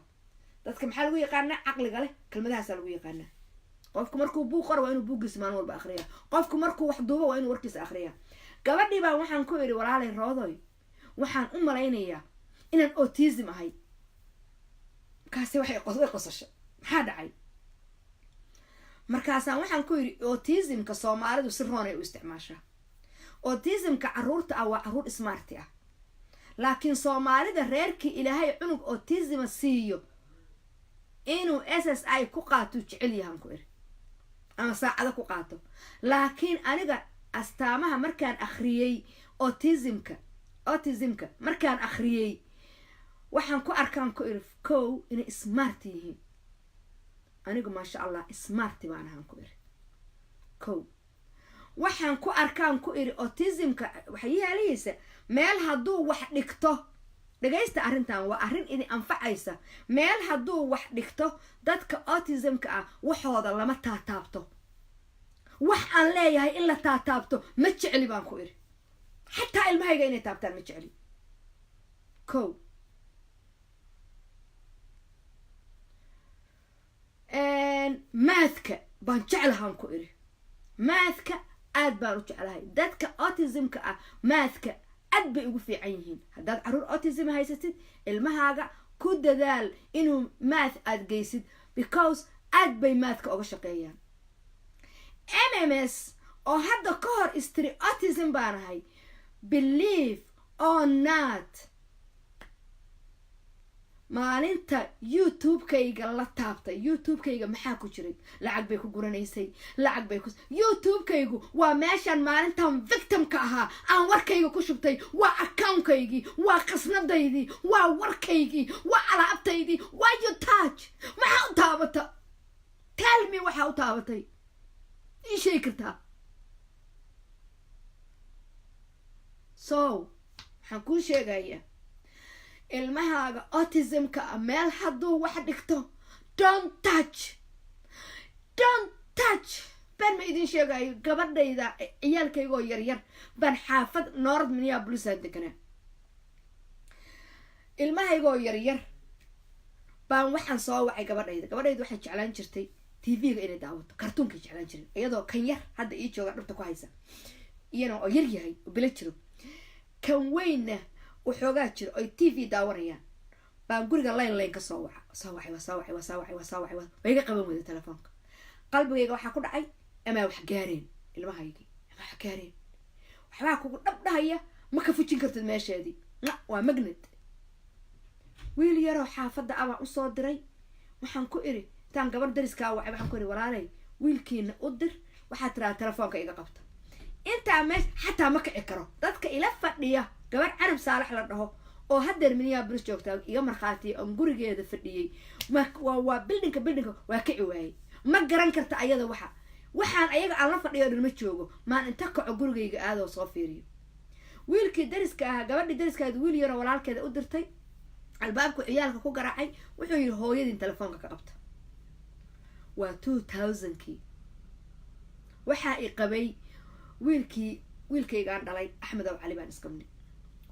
Dadka maxaa lagu yaqaanaa? Caqliga leh kelmadahaasaa lagu yaqaanaa. Qofku markuu buug qoro, waa inuu buuggiisa maalin walba akriya. Qofku markuu wax duubo, waa inuu warkiisa akriya. Gabadhii baan waxaan ku idhi, walaalay Roodoy, waxaan u malaynayaa inaan autism ahay. Markaase waxay way qosashay. Maxaa dhacay? Markaasaan waxaan ku yidhi, autismka Soomaalidu si roonay u isticmaashaa. Autismka caruurta ah waa caruur smart ah, laakiin Soomaalida reerkii Ilaahay cunug autisma siiyo inuu SSI ku qaato jecel yahan ku iri, ama saacado ku qaato. Laakiin aniga astaamaha markaan akhriyey autismka markaan akhriyey, waxaan ku arkaan ku iri, kow, inay smart yihiin. Anigu, maasha Allah, smart baan ahaan ku iri. Kow, waxaan ku arkaan ku iri autismka waxay yeelaysa, meel hadduu wax dhigto, dhagaysta, arrintan waa arrin idin anfacaysa, meel hadduu wax dhigto, dadka autismka ah waxooda lama taataabto. Wax aan leeyahay in la taataabto ma jecli baan ku iri. Xataa ilmahayga inay taabtaan ma jecli. Ko mathka baan jeclahaan ku iri, mathka aad baan u jeclahay. Dadka autismka ah mathka aad bay ugu fiican yihiin. Haddaad caruur autism haysatid, ilmahaaga ku dadaal inuu math aad geysid, because aad bay mathka uga shaqeeyaan. MMS oo hadda ka hor istiri autism baanahay, believe or not, maalinta YouTube-kayga la taabtay, YouTube-kayga maxaa ku jiray? Lacag bay ku guranaysay, lacag bay ku. YouTube-kaygu waa meeshaan maalintan victimka ahaa aan warkayga ku shubtay. Waa accountkaygii, waa qasnadaydii, waa warkaygii, waa alaabtaydii. Waa you touch. Maxaa u taabata? Tell me, waxaa u taabatay ii sheegi kartaa? So waxaan kuu sheegayaa, ilmahaaga autismka ah meel hadduu wax dhigto, don't touch, don't touch. Been ma idin sheegayo. Gabadhayda, ciyaalkaygoo yaryar baan xaafad North Minneapolisaan deganaa. Ilmahaygoo yaryar baan waxaan soo wacay gabadhayda. Gabadhayda waxay jeclaan jirtay TV-ga inay daawato, kartuunkay jeclaan jirin, iyadoo kan yar hadda ii jooga dhabta ku haysa, iyana oo yar yahay oo bilo jiro, kan weynna waxoogaa jiro, oy TV daawanayaan, baan guriga line ka soo waca, soo wacay, waa soo wacay, waa soo wacay, waa soo wacay, waa iga qaban weyda telefoonka. Qalbigayga waxaa ku dhacay, amaa wax gaareen ilmahaygii, amaa wax gaareen. Waxbaa kugu dhab dhahaya, ma ka fujin kartid meesheedii, waa magnet. Wiil yaroo xaafadda abaan usoo diray. Waxaan ku iri, intaan gabar dariskaa wacay, waxaan ku iri, "Walaalay, wiilkiina u dir, waxaad tiraa telefoonka iga qabta." Intaa meesha xataa ma kici karo. Dadka ila fadhiya, gabar Carab Saalax la dhaho oo haddeer Minneapolis joogtaa iga markhaatiya, oon gurigeeda fadhiyey. Waa buildingka waa kici waayey. Ma garan karta ayada waxa waxaan ayaga aan la fadhiyo dhan ma joogo. Maan inta kaco gurigayga aadoo soo fiiriyo. Wiilkii dariska ahaa, gabadhii dariskaada wiil yaroo walaalkeeda u dirtay. Albaabku ciyaalka ku garaacay, wuxuu yihi, "Hooyadiin telefoonka ka qabta." Waa 2000-kii. Waxaa i qabay wiilkii, wiilkaygaan dhalay, Axmed Aw Cali baan isqabnay.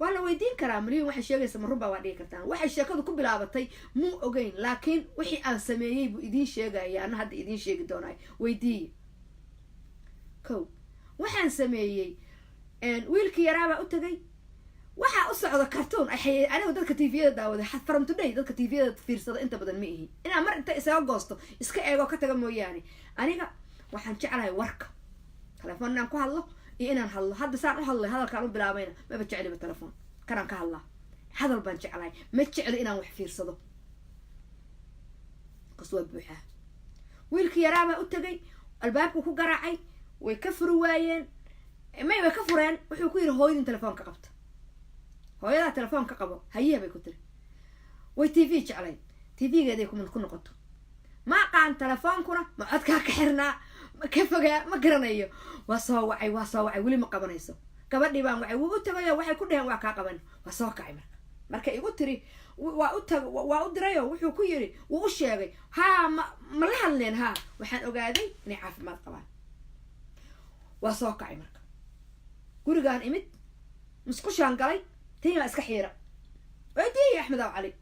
Waa la weydiin karaa Maliyun waxay sheegaysa ma runbaa, waa dhigi kartaan. Waxay sheekadu ku bilaabatay muu ogeyn, laakiin wixii aan sameeyey buu idiin sheegaya, ana hadda idiin sheegi doonaay. Weydiiye. Ko waxaan sameeyey, wiilkii yaraabaa u tagay, waxaa u socda cartoon. Anigu dadka TV-yada daawaday from today, dadka TV-yada fiirsada inta badan ma ihi. Inaan mar inta isaga goosto iska eego ka taga mooyaane, aniga waxaan jeclahay warka. Telefoon inaan ku hadlo iyo inaan hadlo, hadda saan u hadlay, hadalkaan u bilaabayna, maba jecliba telefoon kanaan ka hadlaa. Hadal baan jeclahay, ma jecli inaan wax fiirsado, kas waa buuxaa. Wiilkii yaraabaa u tagay, albaabku ku garaacay, way ka furi waayeen. May, way ka fureen. Wuxuu ku yidhi, "Hooyadin telefoon ka qabta, hooyadaa telefoon ka qabo." "Hayiha," bay ku tiri. Way TV jeclayd, TV-geeday ku noqoto. Ma aqaan telefoonkuna ma codkaa ka xirnaa, ma ka fogaa, ma garanayo. Waa soo wacay, waa soo wacay, weli ma qabanayso. Gabadhii baan wacay, wuu u tagayo, waxay ku dheheen, "Waa kaa qaban." Waa soo kacay. Marka igu tiri, waa u tag, waa u dirayo, wuxuu ku yiri, wuu u sheegay, "Haa, ma la hadleen?" "Haa." Waxaan ogaaday inay caafimaad qabaan. Waa soo kacay. Marka gurigaan imid, musqushaan galay, tii baa iska xiira. Weydiiye Axmed Aw Cali,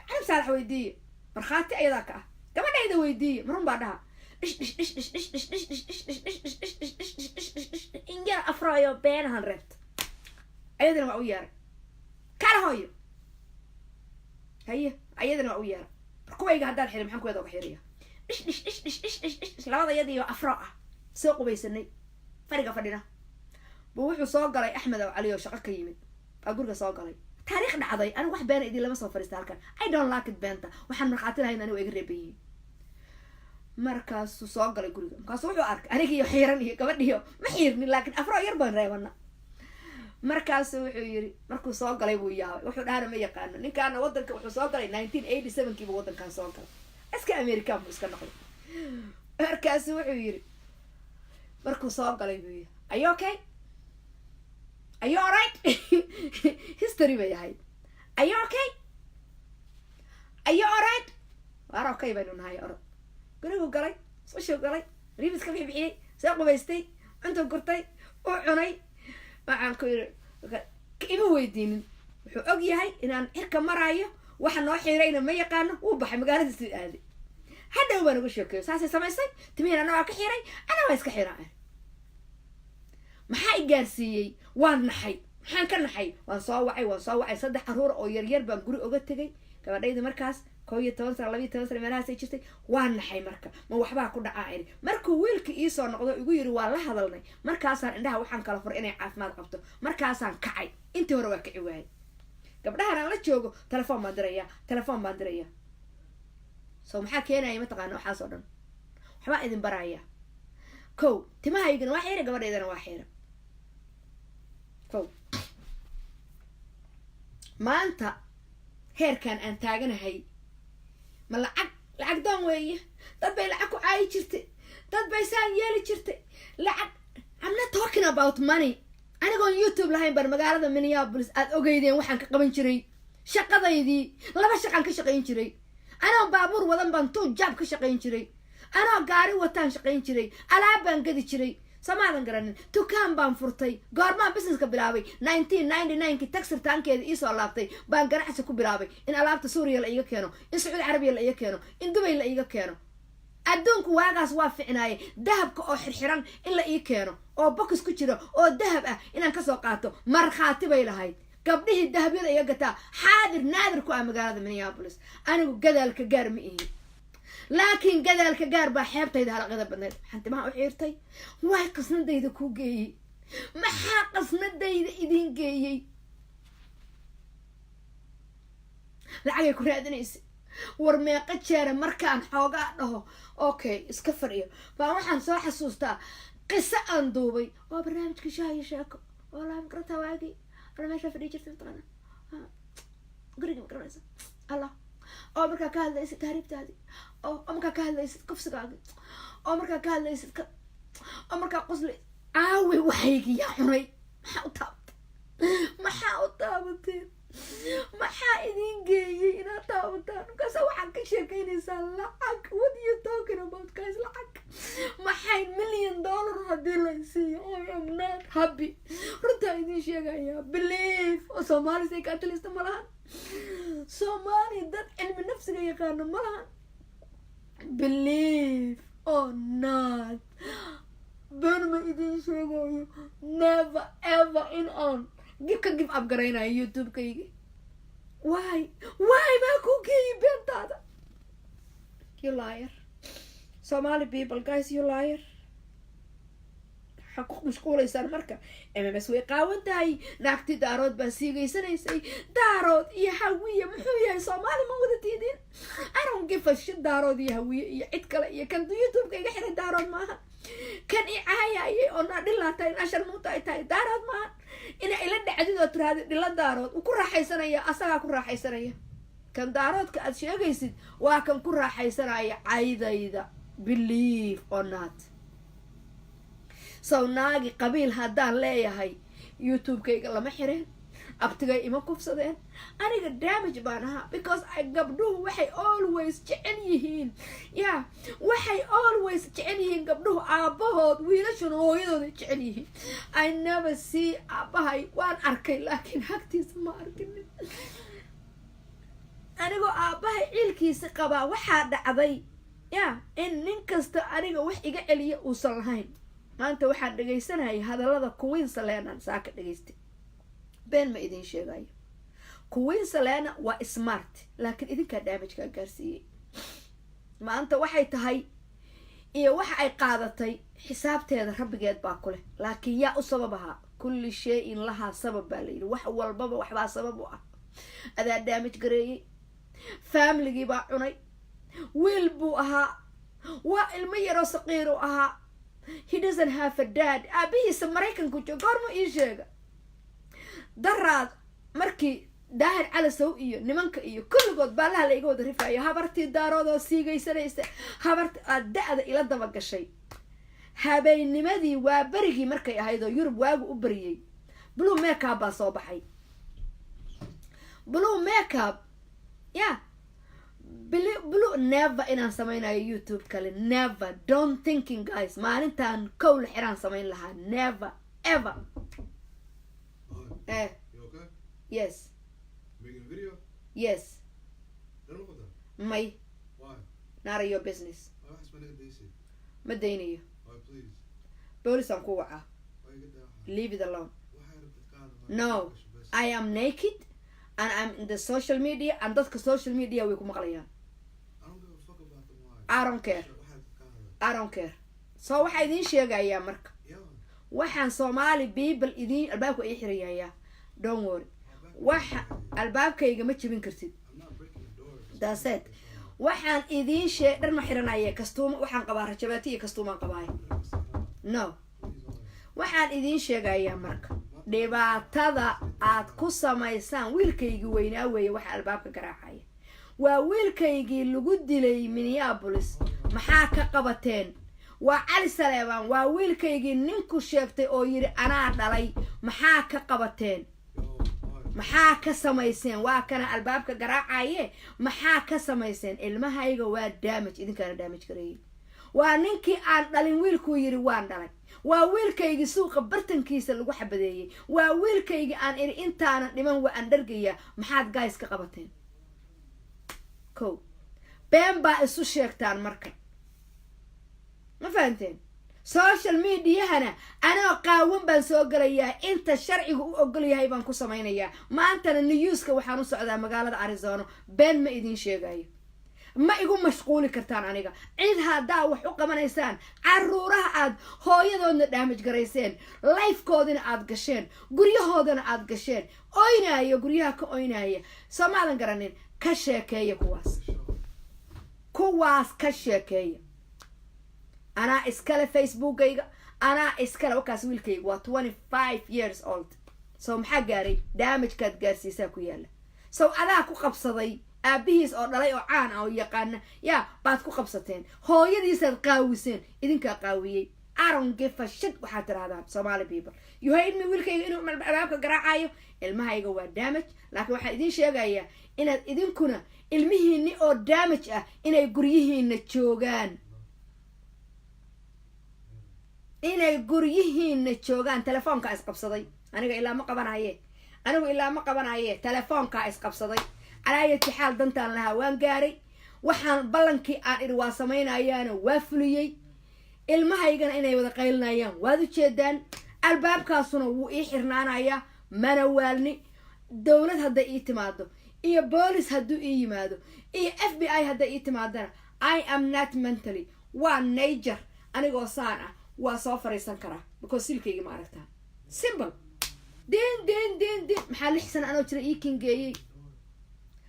Carab Saalax weydiiye, markhaati ayadaa ka ah. Gabadhayda weydiiye, marun baa dhaha dhish dhish dhish dhish dhish dhish dhish dhish dhish dhish dhish dhish dhish dhish dhish dhish dhish dhish, in yar afraayo beenahan reebta. Ayadana waa u yeeray, kala hooyo haye, ayadana waa u yeeray. Kuwayga haddaan xiray, maxaan kuweeda uga xiraya? Dhish dhish dhish dhish dhish dhish dhish dhish, labada yadiiyo afro ah soo qubaysanay, fadhiga fadhina buu wuxuu soo galay Axmed Aw Cali oo shaqo ka yimid baa guriga soo galay. Taariikh dhacday. Anigu wax beena idin lama soo fadhiista halkan. I don't like it, beenta. Waxaan markhaati lahayn anigu iga reeban yihiin. Markaasuu soo galay guriga, markaasuu wuxuu arkay anigiiyo xiiran iyo gabadhiyo. Ma xiirnin, laakiin afro yar baan reebana. Markaasu wuxuu yiri, markuu soo galay buu yaabay, wuxuu dhahana ma yaqaano ninkaana. Wadanka wuxuu soo galay 1987-kiibu wadankan soo galay, iska American buu iska noqday. Markaasu wuxuu yiri, markuu soo galay buu yiri, "Are you okay? Are you alright?" History bay ahayd. "Are you okay? Are you alright?" "Waar, okay baynu nahay." Orod gurigu galay, sushuu galay, riibis ka bixbixiyey, soo qubaystay, cuntuu gurtay, uu cunay. Waxaan ku yiri, ima weydiinin. Wuxuu og yahay inaan cirka maraayo. Waxa noo xiirayna ma yaqaano. Wuu baxay, magaaladiisii aaday. Hadhow baan uga sheekeeyo, saasay samaysay, timihiin ana waa ka xiray, ana waa iska xiraa. Maxaa i gaarsiiyey? Waan naxay. Maxaan ka naxay? Waan soo wacay, waan soo wacay. Saddex caruur oo yaryar baan guri oga tegay. Gabadhayda markaas 11 sano, 12 sano meelahaasay jirtay. Waan naxay. Marka ma waxbaa ku dhacaa iri. Markuu wiilka iisoo noqdo, igu yiri waa la hadalnay, markaasaan indhaha waxaan kala furay inay caafimaad qabto. Markaasaan kacay. Intii hore waa kici waayay. Gabdhahan aan la joogo telefoon baan diraya, telefoon baan diraya. So maxaa keenaya mataqaana? Waxaas oo dhan waxbaa idin baraya. Kow, timahaygana waa xiira, gabadhaydana waa xiira. Kow, maanta heerkan aan taaganahay ma lacag? Lacag doon weeye. Dad bay lacag ku caayi jirtay, dad bay saan yeeli jirtay. Lacag, I'm not talking about money. Anigoon YouTube lahayn baan magaalada Minneapolis aad ogeydeen waxaan ka qaban jiray. Shaqadaydii laba shaqaan ka shaqayn jiray. Anoo baabuur wadan baan two job ka shaqayn jiray. Anoo gaari wataan shaqayn jiray. Alaab baan gadi jiray. Samaadan garanin? Dukaan baan furtay. Goormaan businesska bilaabay? 1999-ki tax returnkeeda iisoo laabtay baan ganacsi ku bilaabay, in alaabta Suuriya la iiga keeno, in Sacuudi Carabiya la iiga keeno, in Dubay la iiga keeno. Adduunku waagaas waa ficnaaye. Dahabka oo xirxiran in la ii keeno oo box ku jiro oo dahab ah inaan kasoo qaato, markhaati bay lahayd. Gabdhihii dahabyada iga gataa xaadir naadir ku ah magaalada Minneapolis. Anigu gadaalka gaar ma ihi, laakiin gadaalka gaar baa xeebtayda halaqada badnayd. Waxaan timaha u xiirtay waay qasnadayda ku geeyey. Maxaa qasnadayda idin geeyey? Lacagay ku raadinaysa. War meeqa jeera markaan xoogaa dhaho okay, iska fadhiyo, baa waxaan soo xasuustaa qiso aan duubay oo barnaamijka Shaah iyo Sheeko. Wallahi ma garataa waagii alla meeshaa fadhiyi jirtay? Mataqaana guriga? Ma garanaysa allah oo markaa ka hadlaysid tahriibtaadii, oo markaa ka hadlaysid kufsigaagi, oo markaa ka hadlaysid oo markaa qosli? Aawe waxaygi? Yaa cunay? Maxaa u taabatay? Maxaa u taabateen? Maxaa idin geeyey inaad taabataan? Markaasa waxaad ka sheekeynaysaa lacag. What you talking about, guys? Lacag maxay? Million dollar haddii la siiyo, I am not happy. Runtaa idin sheegayaa. Believe oo Soomaali psychiatrist ma lahan. Soomaali dad cilmi nafsiga yaqaano ma lahan. Believe or not, been ma idin sheegayo. Never ever in aan ka give up garaynayo YouTube-kaygi. Why maa ku geeyay beentaada? You liar, Somali people, guys, you liar. Waxaa ku mashquulaysaan marka MMS way qaawan tahay, naagti Daarood baa siigaysanaysay. Daarood iyo Hawiye muxuu yahay? Soomaali ma wada tiidin? I don't give a shit. Daarood iyo Hawiye iyo cid kale iyo kan YouTube-ka iga xiray Daarood maaha. Kan i caayayay oo naa dhilaa tahay, naa sharmuuta ay tahay, Daarood maaha. Ina ila dhacdid oo tiraahdi dhila Daarood, uu ku raaxaysanaya, asagaa ku raaxaysanaya. Kan Daaroodka aad sheegaysid waa kan ku raaxaysanaya caydayda, believe or not. Sow naagi qabiil haddaan leeyahay, YouTube-kayga lama xireen, abtigay ima kufsadeen. Aniga damage baan ahaa because gabdhuhu waxay always jecel yihiin, ya, waxay always jecel yihiin gabdhuhu aabbahood, wiilashuna hooyadooday jecel yihiin. I never see aabbahay. Waan arkay, laakiin hagtiisa ma arkinin. Anigoo aabbahay ciilkiisa qabaa, waxaa dhacday ya in nin kasta aniga wax iga celiya uusan lahayn. Maanta waxaan dhegaysanayay hadallada Queen Salenan saaka dhegaystay. Been ma idin sheegayo. Queen Selena waa smart, laakiin idinkaa damagekaa gaarsiiyey. Maanta waxay tahay iyo waxa ay qaadatay xisaabteeda rabbigeed baa ku leh, laakiin yaa u sabab ahaa? Kulli shay-in lahaa sabab baa la yidhi. Wax walbaba waxbaa sabab u ah. Adaa damage gareeyey. Familigii baa cunay. Wiil buu ahaa, waa ilmo yaroo saqiir u ahaa. He doesn't have a dad. Aabihiisa Maraykanku joog. Goorma ii sheega? Daraad markii Daahir Calasow iyo nimanka iyo kulligood baalaha la iga wada rifayo, habartii Daaroodoo siigaysanaysa, habarti aad da-da ila daba gashay. Habeennimadii waa berigii markay ahayd oo Yurub waagu u beriyey, blue makeup baa soo baxay. Blue makeup ya blue. Never inaan samaynayo YouTube kale, never. Don't thinking, guys. Maalintaan kow la xiraan samayn lahaa. Never ever. Hi. Eh. You okay? Yes. Making a video? Yes. Dhan ma qabtaa? May. Why? Not your business. Why waxaas ma naga daysid? Ma daynayo. Why, please? Boolis aan ku wacaa. Why iga daa waxaa? Leave it alone. Waxay rabtid ka hadal. No. Bas. I am naked and I'm in the social media, and dadka social media way ku maqlayaan. I don't give a fuck about them, why? I don't care. Waxay rabtid ka hadal. I don't care. So waxaa idiin sheegayaa marka, Yeah. waxaan Somali people idiin, albaabka ii xirayayaa, don't worry. Waxa albaabkayga ma jebin kartid. I'm not breaking the door. That's it. Waxaan idiin sheeg, dhar ma xiranaya, kastuuma waxaan qabaa, rajabaati iyo kastuumaan qabaay. No. Please, why? Waxaan idiin sheegayaa marka, dhibaatada aad ku samaysaan wiilkaygii weynaa weeye waxa albaabka garaacaya. Waa wiilkaygii lagu dilay Minneapolis. Maxaa ka qabateen? Waa Cali Saleebaan. Waa wiilkaygii ninku sheegtay oo yidhi anaa dhalay. Maxaa ka qabateen? Yo, why? Maxaa ka samayseen? Waa kana albaabka garaacaye. Maxaa ka samayseen? Ilmahayga waa damage, idinkaana damage gareeyey. Waa ninkii aan dhalin wiilkuu yidhi waan dhalay. Waa wiilkaygii suuqa bartankiisa lagu xabadeeyey. Waa wiilkaygii aan idhi intaanan dhiman waa aan dhargayaa. Maxaad guys ka qabateen? Ko been baa isu sheegtaan marka, ma fahanteen? Social mediahana anoo qaawan baan soo gelayaa, inta sharcigu u ogol yahay baan ku samaynayaa. Maantana newska waxaan u socdaa magaalada Arizona. Been ma idiin sheegayo, ma igu mashquuli kartaan aniga. Cid haddaa wax u qabanaysaan, caruuraha aad hooyadoodna damage garayseen, lifekoodina aad gasheen, guryahoodana aad gasheen, oynaayo, guryaha ka oynaya, soo maadan garanin? Ka sheekeeya kuwaas, kuwaas ka sheekeeya. Anaa iskale Facebookayga, anaa iskale. Wakaas wiilkayga waa 25 years old. So maxaa gaaray? Damagekaad gaarsiisaa ku yaala. So adaa ku qabsaday aabihiis oo dhalay oo caan ah oo yaqaana yaa baad ku qabsateen. Hooyadiisaad qaawiseen, idinkaa qaawiyey. I don't give a shit waxaad tirahdaan. Somali people, you hate me. Wiilkayga inuu albaabka garaacayo, ilmahayga waa damage, laakiin waxaan idiin sheegayaa inaad idinkuna ilmihiini oo damage ah inay guryihiina joogaan, inay guryihiina joogaan. Telefoonkaa isqabsaday. Aniga ilaa ma qabanaye, anigu ilaa ma qabanaye. Telefoonkaa isqabsaday. Calaayati xaal, dantaan lahaa waan gaaray. Waxaan ballankii aan idhi waa samaynayaana waa fuliyey. Ilmahaygana inay wada qaylinayaan waad ujeedaan. Albaabkaasuna wuu ii xirnaanayaa. Mana waalni. Dowlad hadday ii timaado iyo boolis hadduu ii yimaado iyo FBI hadday ii timaadana, I am not mentally. Waa nature. Anigoo saan ah waa soo fariisan karaa because silkayga ma aragtaa? Simple. Din din din din. Maxaa 6 sano anoo jira ii kingeeyey?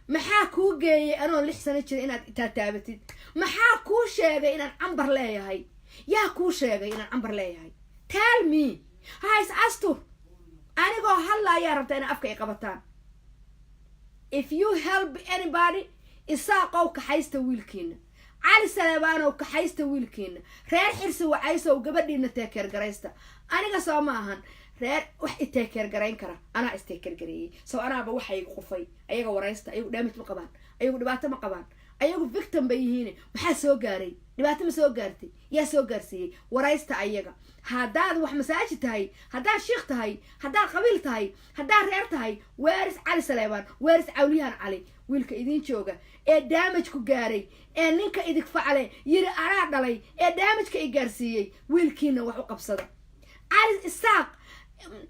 Maxaa kuu geeyey anoo 6 sano jira inaad taataabatid? Maxaa kuu sheegay inaan cambar leeyahay? Yaa kuu sheegay inaan cambar leeyahay? Tell me. Ha is astur. Anigoo hadlaayaa rabta inaa afka ay qabataan. If you help anybody, Isaaqow, kaxaysta wiilkiina. Cali Saleebaanow, kaxaysta wiilkiina. Reer Xirsi Wacaysow, gabadhiina take care garaysta. Aniga soo ma ahan reer wax i take care garayn kara. Anaa is take care gareeyey. So anaaba waxayga qufay. Ayaga waraysta. Ayagu damage ma qabaan, ayagu dhibaato ma qabaan, ayagu victim bay yihiin. Maxaa soo gaaray? Dhibaato ma soo gaartay? Yaa soo gaarsiiyey? Waraysta ayaga. Haddaad wax masaajid tahay, haddaad shiikh tahay, haddaad qabiil tahay, haddaad reer tahay, weeris Cali Saleebaan, weeris Cawliyahan Cali, wiilka idiin jooga ee damage ku gaaray, ee ninka idig facle yiri anaa dhalay, ee damageka i gaarsiiyey. Wiilkiina wax u qabsada. Cali, Isaaq,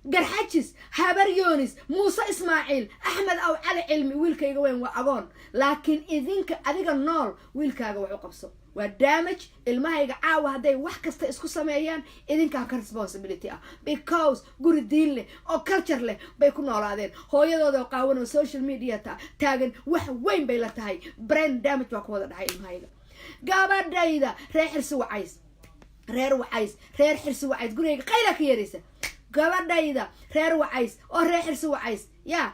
Garxajis, Habar Yoonis, Muuse Ismaaciil, Axmed Aw Cali Cilmi, wiilkayga weyn waa agoon, laakiin idinka, adiga nool, wiilkaaga wax u qabso. Waa damage ilmahayga. Caawa hadday wax kasta isku sameeyaan, idinkaa ka responsibility ah, because guri diin leh oo culture leh bay ku noolaadeen. Hooyadooda oo qaawan oo social media taagan wax weyn bay la tahay. Brain damage baa ku wada dhahay ilmahayga. Gabadhayda reer Xirsi Wacays, reer Wacays, reer Xirsi Wacays, gurigayga qayla ka yeeraysa. Gabadhayda reer Wacays oo reer Xirsi Wacays yaa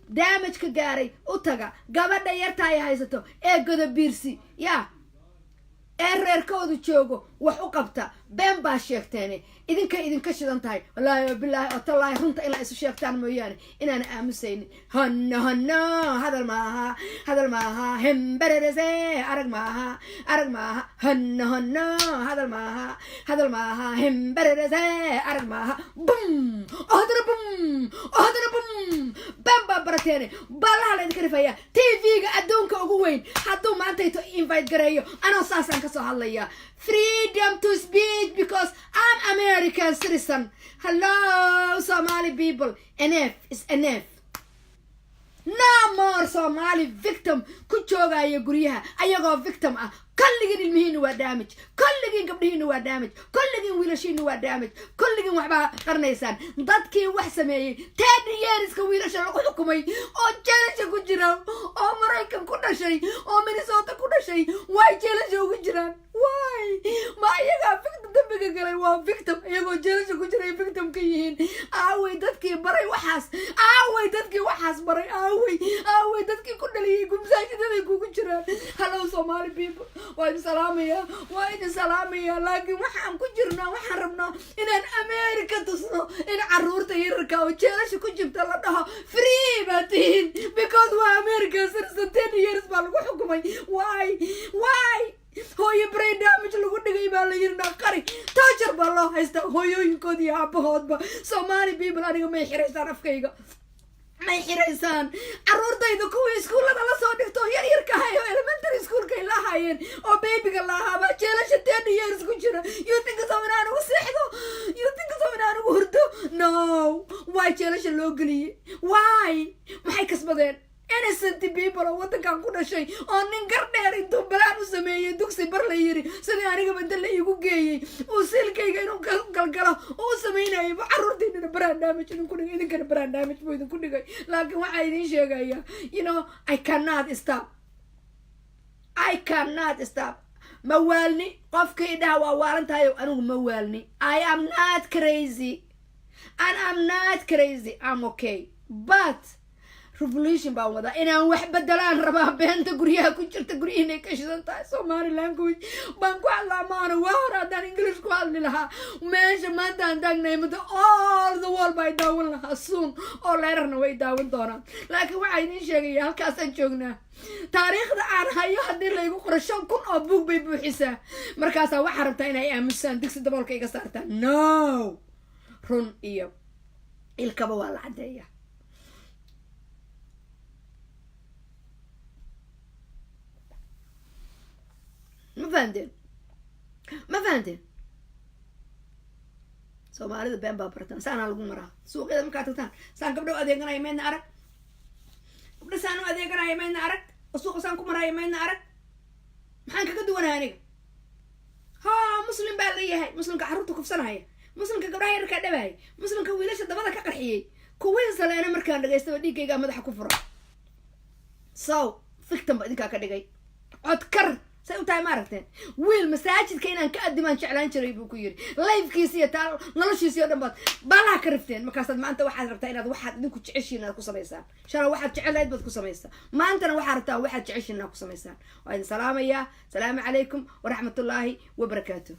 damage ka gaaray, u taga. Gabadha yarta ay haysato ee Godobiirsi yaa ee reerkoodu joogo, wax u qabta. Been baa sheegteene, idinkay idinka shidan tahay. Wallaahi bilaahi oo tallaahi, runta inaa isu sheegtaan mooyaane inaana aamusaynin. Honno honno, hadal maaha, hadal maaha. Hembererese, arag maaha, arag maaha. Honno honno, hadal maaha, hadal maaha. Hembererese, arag maaha. Bum, oo haddana bum, oo haddana bum. Been baa barateene. Ballaha la idinka rifaya. TV-ga adduunka ugu weyn hadduu maantayto invite gareeyo, anoo saasaan kasoo hadlaya. Freedom to speech, because I'm American citizen. Hello, Somali people, enough is enough. No more Somali victim ku joogaya guryaha ayagoo victim ah. Kolligiin ilmihiina waa damage, kolligiin gabdhihiina waa damage, kolligiin wiilashiina waa damage, kolligiin waxbaa qarnaysaan. Dadkii wax sameeyey, 10 yearska wiilasha lagu xukumay oo jeelasha ku jira, oo Maraykan ku dhashay, oo Minnesota ku dhashay, way jeelasha ugu jiraan. Why? Ma iyagaa victim dambiga galay? Waa victim iyagoo jeelasha ku jira ay victim ka yihiin. Aaway dadkii baray waxaas? Aaway dadkii waxaas baray? Aaway, aaway dadkii ku dhaliyay? Gumsaajidaday kugu jiraan. Hello, Somali people, waa idin salaamaya, waa idin salaamaya. Laakiin waxaan ku jirnaa, waxaan rabnaa inaan America tusno in caruurta yararka oo jeelasha ku jirta la dhaho free baa tihiin, because waa American citizen. 10 years baa lagu xukumay. Why? Why? Hooyo brain damage lagu dhigay baa la yiri, dhaqari torture baa loo haystaa hooyooyinkood iyo aabahoodba. Somali people, aniga may xiraysaan, afkayga may xiraysaan. Caruurtayda kuwii iskuullada lasoo dhigto yar yarka ahay oo elementary schoolkay la ahaayeen oo babyga la ahaaba jeelasha 10 years ku jira. You think so inaan ugu seexdo? You think so inaan ugu hurdo? No. Why jeelasha loo geliyey? Why? Maxay kasbadeen? Innocent people oo waddankan ku dhashay oo nin gar dheer intuu balaan u sameeyey dugsi bar la yiri, sidii anigaba inta la iigu geeyey uu siilkayga inuu galgalo oo u sameynayay, carruurtiinana brain damage idinku dhigay, idinkana brain damage buu idinku dhigay. Laakiin waxaa idiin sheegaya, I cannot stop, I cannot stop. Ma waalni. Qofkii dhaha waa waalantahayo, anigu ma waalni. I am not crazy and I'm not crazy. I'm okay, but revolution baan wadaa. Inaan wax bedelaan rabaa. Beenta guryaha ku jirta, guryihiinay ka shidan tahay. Somali language baan ku hadlaa, maana waa hore haddaan English ku hadli lahaa, meesha maanta aan taagnay muddo all the world baa daawan lahaa soon, oo leerarna way daawan doonaan. Laakiin waxaa idiin sheegaya, halkaasaan joognaa. Taariikhda aan hayo haddii laygu qoro, 5000 oo buug bay buuxisaa. Markaasaa waxaa rabtaa inay aamusaan, digsi daboolka iga saartaan. No, run iyo ilkaba waa la caddeeya. Ma fahanteen? Ma fahanteen? Soomaalida been baa bartaan. Saanaa lagu maraa suuqyada markaad tagtaan. Saan gabdho u adeeganaya maydna arag? Gabdho saan u adeeganaya maydna arag? Oo suuqa saan ku maraya maydna arag? Maxaan kaga duwanahay aniga? Ha, Muslim baa la yahay. Muslimka carruurta kufsanaya, Muslimka gabdhaha yararkaa dhabahaya, Muslimka wiilasha dabada ka qarxiyey, kuwii saleena markaan dhagaystaba dhiiggaygaa madaxa ku fura. So victim ba idinkaa ka dhigay. Codkar say u tahay, ma aragteen? Wiil masaajidka inaan ka adimaan jeclaan jiray buu ku yiri. Lifekiisi iyo taa noloshiisi o dhan baad baalaha ka rifteen. Markaasaad maanta waxaad rabtaa inaad waxaad idinku jeceshiin inaad ku samaysaan. Shala waxaad jecelayd baad ku samaysaa, maantana waxaad rabtaa waxaad jeceshiin inaad ku samaysaan. Waa idin salaamayaa. Salaamu calaykum waraxmatullaahi wabarakaatu.